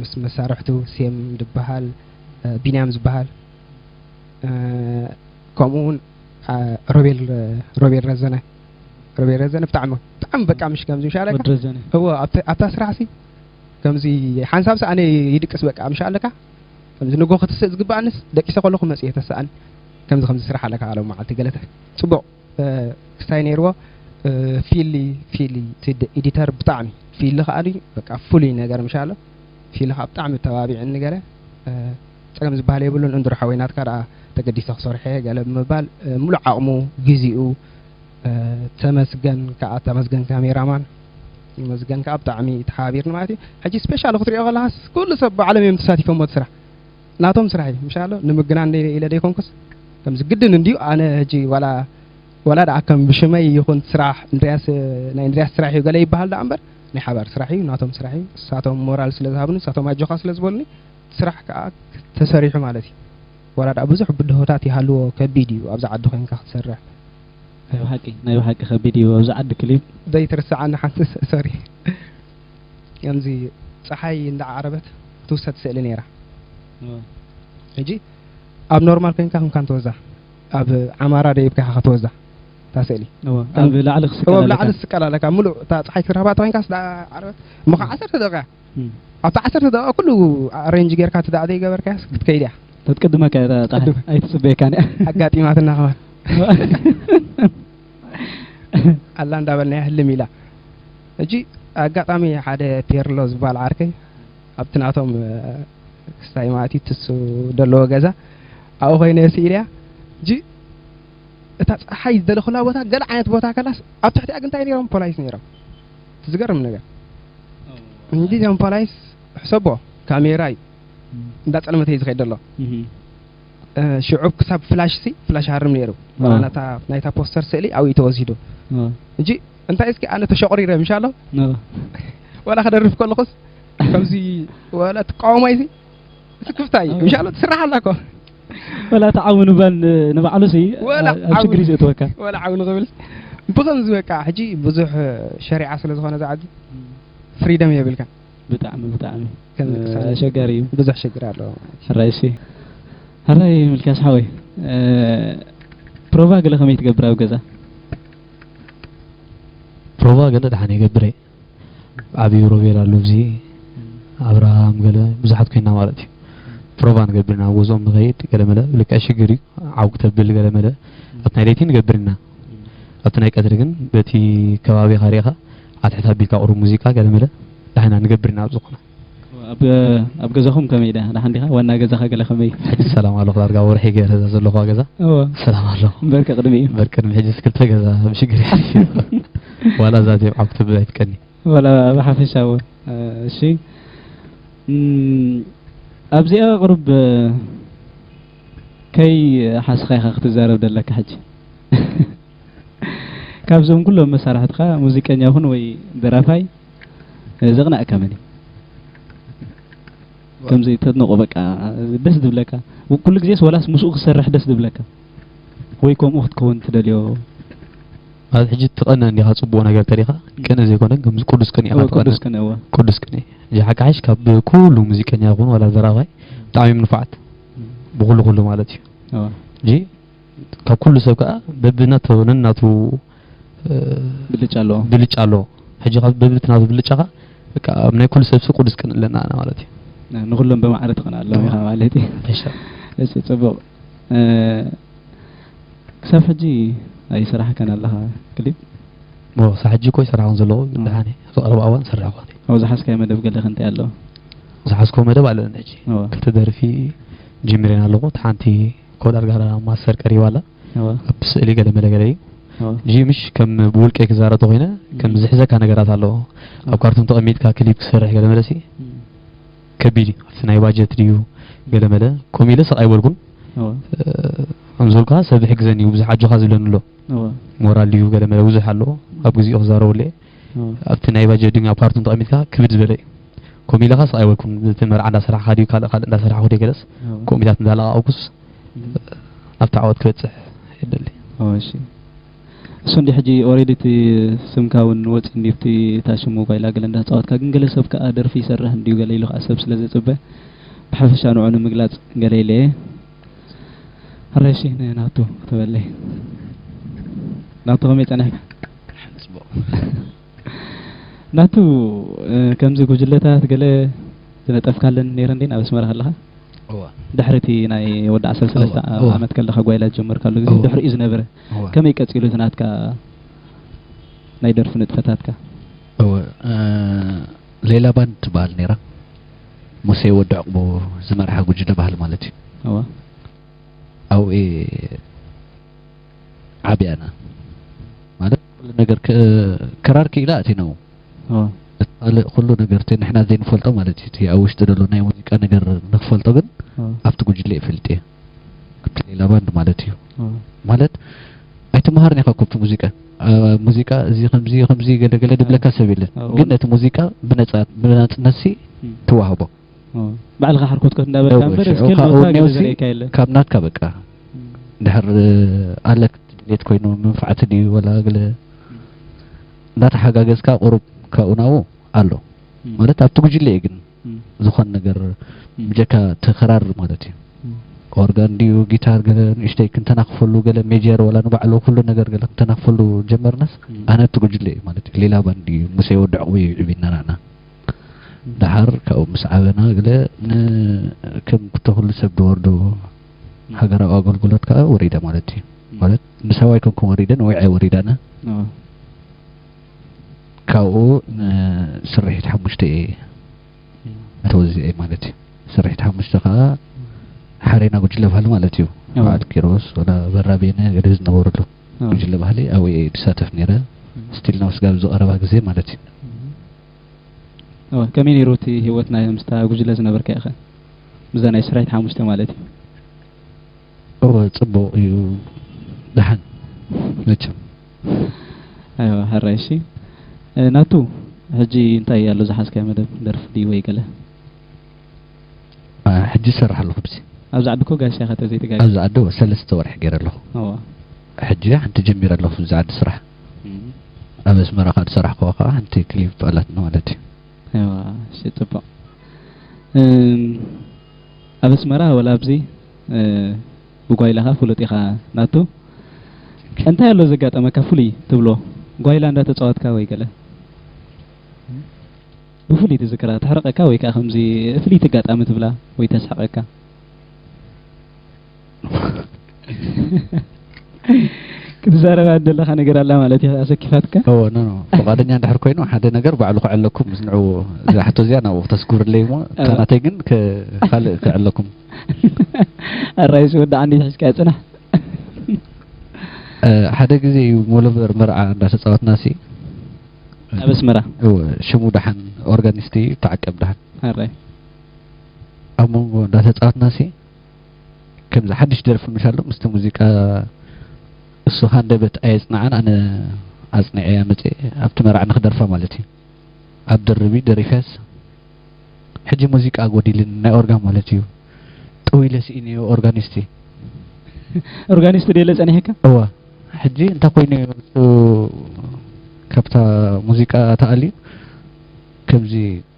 ምስ መሳርሕቱ ሴም ዝበሃል እ፣ ቢንያም ዝበሃል እ፣ ከምኡ እውን እ፣ ሮቤል እ፣ ሮቤል ረዘነ ሮቤል ረዘነ ብጣዕሚ ብጣዕሚ በቃ ምሽ ከምዚ ምሻለካ ወዲ ረዘነ እዎ ኣብቲ- ኣብታ ስራሕ ሲ ከምዚ ሓንሳብ ሰኣነ ይድቅስ በቃ ምሽ ኣለካ ከምዚ ንጎ ክትስእ ዝግባኣንስ ደቂሰ ከለኹ መፅእ የተሰኣን ከምዚ ከምዚ ስራሕ ኣለካ ሎም መዓልቲ ገለተ ፅቡቅ እ፣ ክስታይ ነይርዎ እ፣ ፊሊ ፊሊ እቲ ድ- ኤዲተር ብጣዕሚ ፊሊ ከዓ በቃ ፍሉይ ነገር ምሻሎ ፊሊ ከዓ ብጣዕሚ ተባቢዕኒ ገለ እ፣ ፀገም ዝበሃል የብሉን እንድሮ ሓወይ ናትካ ደኣ ተገዲሰ ክሰርሐ ገለ ብምባል እ፣ ሙሉእ ዓቕሙ ግዚኡ እ፣ ተመስገን ከዓ ተመስገን ካሜራማን ተመስገን ከዓ ብጣዕሚ ተሓባቢርኒ ማለት እዩ ሕጂ ስፔሻሊ ክትሪኦ ከለካስ ኩሉ ሰብ ብዓለም እዮም ተሳቲፎሞ እቲ ስራሕ ናቶም ስራሕ እዩ ምሻሎ ንምግናን ኢለ ዘይኮንኩስ ከምዚ ግድን እንድዩ ኣነ ሕጂ ዋላ ዋላ ደኣ ከም ብሽመይ ይኹን ስራሕ እንድርያስ ናይ እንድርያስ ስራሕ እዩ ገለ ይበሃል ደኣ እምበር ናይ ሓባር ስራሕ እዩ ናቶም ስራሕ እዩ ንሳቶም ሞራል ስለ ዝሃብኒ ንሳቶም ኣጆኻ ስለ ዝበሉኒ ስራሕ ከዓ ተሰሪሑ ማለት እዩ ዋላ ደኣ ብዙሕ ብድሆታት ይሃልዎ ከቢድ እዩ ኣብዚ ዓዲ ኮይንካ ክትሰርሕ ናይ ብሓቂ ናይ ብሓቂ ከቢድ እዩ ኣብዚ ዓዲ ክሊፕ ዘይትርስዓኒ ሓንቲ ሶሪ ከምዚ ፀሓይ እንዳዓረበት ትውሰድ ስእሊ ነይራ ሕጂ ኣብ ኖርማል ኮይንካ ክንካን ትወዛ ኣብ ዓማራ ደይብካ ኢኻ ክትወዛ እታ ስእሊ እወ ኣብ ላዕሊ እወ ኣብ ላዕሊ ክስቀላለካ ትስቀል ኣለካ ሙሉእ እታ ፀሓይ ክትረኽባ ተኮይንካ ስዳ ዓረበት እሞ ከዓ ዓሰርተ ደቂቃ እም። ኣብታ ዓሰርተ ደቂቃ ኩሉ ኣሬንጅ ጌርካ እቲ ደኣ ዘይገበርካያስ ክትከይድ እያ ተትቅድመካ እያ እታ ፀሓይ ትቅድመ። ኣይትፅበየካን እያ ኣጋጢማትና ከማን ኣላ እንዳበልናያ ህልም ኢላ ሕጂ ኣጋጣሚ ሓደ ፔርሎ ዝበሃል ዓርከይ ኣብቲ ናቶም እ፣ ክስታይ ማለት እዩ ትሱ ዘለዎ ገዛ ኣብኡ ኮይነ ስኢልያ ሕጂ እታ ፀሓይ ዝደለኹላ ቦታ ገለ ዓይነት ቦታ ከላስ ኣብ ትሕቲኣ ግን እንታይ ነይሮም ፖላይስ ነይሮም እቲ ዝገርም ነገር እንዲ እዚኦም ፖላይስ ሕሰቦ ካሜራ እዩ እንዳፀልመተ እዩ ዝኸይድ ዘሎ እ፣ ሽዑብ ክሳብ ፍላሽ ሲ ፍላሽ ሃርም ነይሩ ዋላ ናታ ናይታ ፖስተር ስእሊ ኣብኡ ተወሲዱ ሕጂ እንታይ እስኪ ኣነ ተሸቑሪረ ምሻሎ ዋላ ክደርፍ ከለኹስ ከምዚ ዋላ ትቃወማይ ሲ እቲ ክፍታ እዩ ምሻሎ ትስራሕ ኣላ እኮ ወላ ተዓውኑ ባን ንባዕሉ ሲ ወላ ኣብ ሽግር እዩ ዝእትወካ ወላ ዓውኑ ክብል ብኸምዚ በቃ ሕጂ ብዙሕ ሸሪዓ ስለ ዝኾነ ዝዓዲ ፍሪደም የብልካ ብጣዕሚ ብጣዕሚ ከምዚ ክሳብ ኣሸጋሪ እዩ ብዙሕ ሽግር ኣለዎ ሕራይ ሲ ሕራይ ምልክያስ ሓወይ ፕሮቫ ገለ ከመይ ትገብር ኣብ ገዛ ፕሮቫ ገለ ደሓን ይገብረ ዓብዩ ሮቤል ኣሎ ኣብዚ ኣብርሃም ገለ ብዙሓት ኮይና ማለት እዩ ፕሮቫ ንገብር ኢና ኣብ ገዝኦም ንኸይድ ገለ መለ ልክዕ ሽግር እዩ ዓው ክተብል ገለ መለ ኣብቲ ናይ ለይቲ ንገብር ኢና ኣብቲ ናይ ቀትሪ ግን በቲ ከባቢኻ ሪኢኻ ኣትሕት ኣቢልካ ቁሩብ ሙዚቃ ገለ መለ ዳሕና ንገብር ኢና ኣብ ዝኾነ ኣብ ኣብ ገዛኹም ከመይ ዳ ደሓን ዲኻ ዋና ገዛኻ ገለ ከመይ ሕጂ ሰላም ኣለኹ ዳርጋ ወርሒ ገይረ እዛ ዘለኹዋ ገዛ እወ ሰላም ኣለኹ እምበር ከቕድሚ እዩ እምበር ቅድሚ ሕጂ ክልተ ገዛ ብሽግር ይሓልፍ ዋላ እዛ ዜብ ዓው ክትብል ኣይትቀኒ ወላ ብሓፈሻ እውን እሺ እም፣ ኣብዚኣ ቁሩብ ከይ ሓስኻ ኢኻ ክትዛረብ ደለካ ሕጂ ካብዞም ኩሎም መሳርሕትኻ ሙዚቀኛ ይኹን ወይ ደራፋይ ዘቕናእካ መን እዩ ከምዚ ተድንቆ በቃ ደስ ዝብለካ ኩሉ ግዜስ ወላስ ምስኡ ክሰርሕ ደስ ዝብለካ ወይ ከምኡ ክትከውን ትደልዮ ማለት ሕጂ ትቐነ እንዲኻ ፅቡቕ ነገር ተሪኻ ቅነ ዘይኮነ ከም ቅዱስ ቅኔ ኢኻ እወ፣ ትቐነ ቅዱስ ቅነ እወ ቅዱስ ቅኔ እዚ ሓቂ ሓሽ ካብ ኩሉ ሙዚቀኛ ይኹን ዋላ ዘራባይ ብጣዕሚ እዮም ንፉዓት ብኩሉ ኩሉ ማለት እዩ እወ እዚ ካብ ኩሉ ሰብ ከዓ በብናቱ ነናቱ እ፣ ብልጫ ኣለዎ ብልጫ ኣለዎ ሕጂ ካብ በብቲ ናቱ ብልጫኻ በቃ ኣብ ናይ ኩሉ ሰብ ሲ ቅዱስ ቅን ኣለና ኣና ማለት እዩ ንኩሎም ብማዕረ ትኾን ኣለዎ ኢኻ ማለት እዩ ሕሻ እሺ ጽቡቕ እ፣ ክሳብ ሕጂ ኣይሰራሕካን ኣለኻ ክሊፕ ሞ ክሳብ ሕጂ እኮ ይሰራሕኩን ዘለኹ ግን ደሓነ ኣብዚ ቀረባ እዋን ሰራሕኳን ኣብ ዝሓዝካዮ መደብ ገለ ክንታይ ኣለዎ ዝሓዝኮ መደብ ኣለኒ ሕጂ እወ ክልተ ደርፊ ጀሚረን ኣለኹ እቲ ሓንቲ ኮ ዳርጋ ማስተር ቀሪባ ኣላ እወ ኣብ ስእሊ ገለ መለ ገለ እዩ ጂ ምሽ ከም ብውልቀይ ክዛረብ ተኾይነ ከም ዝሕዘካ ነገራት ኣለዎ። ኣብ ካርቱን ተቐሚጥካ ክሊፕ ክሰርሕ ገለ መለሲ ከቢድ እዩ። ኣብቲ ናይ ባጀት ድዩ ገለ መለ ከምኡ ኢለ ስቕ ኣይበልኩን። ከም ዝበልኩኻ ሰብ ይሕግዘኒ እዩ፣ ብዙሕ ኣጆኻ ዝብለኒ ኣሎ። ሞራል ድዩ ገለ መለ ብዙሕ ኣሎ። ኣብ ግዜኡ ክዛረበሉ እየ። ኣብቲ ናይ ባጀት ድዩ ኣብ ካርቱን ተቐሚጥካ ክብድ ዝበለ እዩ። ከምኡ ኢለ ኸኣ ስቕ ኣይበልኩን። እቲ መርዓ እንዳሰራሕካ ድዩ ካልእ ካልእ እንዳሰራሕኩ ድየ ገለስ ኮሚታት እንዳለቓቕኩስ ናብቲ ዓወት ክበጽሕ የደሊ። እሺ። እሱ እንዲ ሕጂ ኦሬዲ እቲ ስምካ እውን ወፂ እንዲ ብቲ እታ ሽሙ ጓይላ ገለ እንዳተፃወትካ፣ ግን ገለ ሰብ ከዓ ደርፊ ይሰርሕ እንዲዩ ገለ ኢሉ ከዓ ሰብ ስለ ዘፅበ ብሓፈሻ ንዑ ንምግላፅ ገለ ኢለ እየ። ሕራይ እሺ፣ ንናቱ ክትበለይ። ናቱ ከመይ ፀኒሕካ? ጽቡቕ። ናቱ፣ እ፣ ከምዚ ጉጅለታት ገለ ዝነጠፍካለን ነይረን ድየን ኣብ ኣስመራ ከለኻ? እወ። ድሕሪ እቲ ናይ ወዲ ዓሰርተ ሰለስተ እወ፣ እወ። ዓመት ከለኻ ጓይላ ዝጀመርካሉ ግዜ እወ። ድሕሪኡ ዝነበረ እወ። ከመይ ቀጺሉ እቲ ናትካ ናይ ደርፊ ንጥፈታትካ? እወ፣ እ፣ ሌላ ባንድ ትበሃል ነይራ። ሙሴ ወዲ ዕቕቡ ዝመርሓ ጉጅለ ባህሊ ማለት እዩ። እወ። ኣብኡ ዓብያና ማለት ኩሉ ነገር ክ-፣ ክራር ክኢላ ኣቲና እዎ። እዎ። እቲ ካልእ ኩሉ ነገር እቲ ንሕና ዘይንፈልጦ ማለት እዩ። እቲ ኣብ ውሽጢ ዘሎ ናይ ሙዚቃ ነገር ንክፈልጦ ግን እዎ። ኣብቲ ጉጅለ እፈልጥ እየ። ኣብቲ ሌላ ባንድ ማለት እዩ። እዎ። ማለት ኣይትመሃርን ኢኻ እኮ ኣብቲ ሙዚቃ። አ፣ ሙዚቃ እዚ ከምዚ፣ ከምዚ ገለ ገለ ድብለካ እዎ። ሰብ የለን። እዎ። ግን እቲ ሙዚቃ ብነጻ-፣ ብናጽነትሲ እም። ትዋህቦ። እዎ። ባዕልኻ ሓርኮትኮት እንዳበልካ እዎ፣ እምበር ሽዑ እስኪ ካብኡ ኖታ ገለ እኒኦሲ ዘርእየካ የለን። ካብ ናትካ በቃ። እም። ድሕር ኣለክ ድሌት ኮይኑ መንፋዕቲ ድዩ ወላ ገለ እም። እንዳተሓጋገዝካ ቁሩብ ካብኡ ናብኡ ኣሎ። እም። ማለት ኣብቲ ጉጅለ እዩ ግን እም። ዝኾን ነገር እም። ብጀካ እቲ ክራር ማለት እዩ። እም። ኦርጋን ድዩ ጊታር ገለ ንእሽተይ ክንተናኽፈሉ ገለ ሜጀር ወላ ንባዕሉ ኩሉ ነገር ገለ ክንተናኽፈሉ ጀመርናስ እም። ኣነ ኣብቲ ጉጅለ እዩ ማለት እዩ። ሌላ ባንድ እዩ ሙሴ ወዲ ዕቑቡ እዩ ይዕብና ናና። እም። ደሓር ካብኡ ምስ ዓበና ገለ ን-፣ ከም ክልተ ኩሉ ሰብ ዝወርዶ እም። ሃገራዊ ኣገልግሎት ከዓ ወሪደ ማለት እዩ። እም። ማለት ምሳው ኣይኮንኩን ወሪደ፣ ንዊዐ ወሪደ ኣነ። ኣዎ። ካብኡ ንስርሒት ሓሙሽተ እየ እም። ኣተወዚአ ማለት እዩ። ስርሒት ሓሙሽተ ከዓ ሓሬና ጉጅለ ባህሊ ማለት እዩ። ኣዎ። በዓል ኪሮስ፣ ወላ በራቤነ ገለ ዝነበሩሉ ኣዎ። ጉጅለ ባህሊ ኣብኡ እየ ዝሳተፍ ነይረ። እም። ስቲል ናብ ስጋብ ዝቐረባ ግዜ ማለት እዩ። እም። እወ፣ ከመይ ነይሩ እቲ ህይወት ናይ ምስታ ጉጅለ ዝነበርካዮ ኸ? ምስዛ ናይ ስራይት ሓሙሽተ ማለት እዩ። እወ፣ ጽቡቕ እዩ። ደሓን መቸም። ኣይዋ፣ ሕራይ፣ እሺ። እ፣ ናቱ፣ ሕጂ እንታይ ኣሎ ዝሓዝካዮ መደብ? ደርፊ ድዩ ወይ ገለ? አ፣ ሕጂ ይሰርሕ ኣለኹ ብዚ። ኣብዚ ዓዲ እኮ ጋሻ ኢኻ ተዘይተጋግየ። ኣብዚ ዓዲ እወ፣ ሰለስተ ወርሒ ገይረ ኣለኹ። እወ። ሕጂ ሓንቲ ጀሚረ ኣለኹ ኣብዚ ዓዲ ስራሕ። እም። ኣብ ኣስመራ ካብ ዝሰራሕኩዋ ከዓ ሓንቲ ክሊፕ ኣላትና ማለት እዩ። እዋ፣ እሺ፣ ጽቡቕ። እም፣ ኣብ ኣስመራ ወላ ኣብዚ፣ እ፣ ብጓይላኻ ፍሉጥ ኢኻ ናቱ። እንታይ ኣሎ ዘጋጠመካ ፍሉይ ትብሎ? ጓይላ እንዳተጻወትካ ወይ ገለ? ብፍሉይ ትዝክራ፣ ተሕርቐካ ወይ ከኣ ከምዚ ፍልይቲ ኣጋጣሚ ትብላ ወይ ተስሕቐካ? ክትዛረባ ደለኻ ነገር ኣላ ማለት እዩ፣ ኣሰኪፋትካ? እወ፣ ኖ፣ ኖ። ፍቓደኛ እንድሕር ኮይኑ ሓደ ነገር ባዕሉ ክዕለኩም ምስ ንዕኡ እዛ ሕቶ እዚኣ ናብኡ ክተስጉርለይ እሞ፣ እታ እወ። ናተይ ግን ከ-፣ ካልእ ክዕለኩም። ኣራይስ ወዲ ዓንዲ ትሕዝካ ጽናሕ። እ፣ ሓደ ግዜ እዩ ሞለቨር መርዓ እንዳተጻወትናሲ። ኣብ ኣስመራ? እወ፣ ሽሙ ደሓን ኦርጋኒስት እዩ፣ ተዓቀብ ደሓን። ኣራይ። ኣብ መንጎ እንዳተጻወትናሲ ከምዚ ሓድሽ ደርፊ ምሽ ኣሎ፣ ምስቲ ሙዚቃ እሱ ሃንደበት ኣየጽንዓን፣ ኣነ ኣጽኒዐያ መጽየ፣ ኣብቲ መርዓ ንኽደርፋ ማለት እዩ። ኣብ ድርቢ ደሪፈስ፣ ሕጂ ሙዚቃ ጎዲልን ናይ ኦርጋን ማለት እዩ። ጠው ኢለ ስኢነዮ ኦርጋኒስቲ። ኦርጋኒስት ድየለ ጸኒሕካ? እወ። ሕጂ እንታይ ኮይኑ እዩ እሱ ካብታ ሙዚቃ ተኣልዩ ከምዚ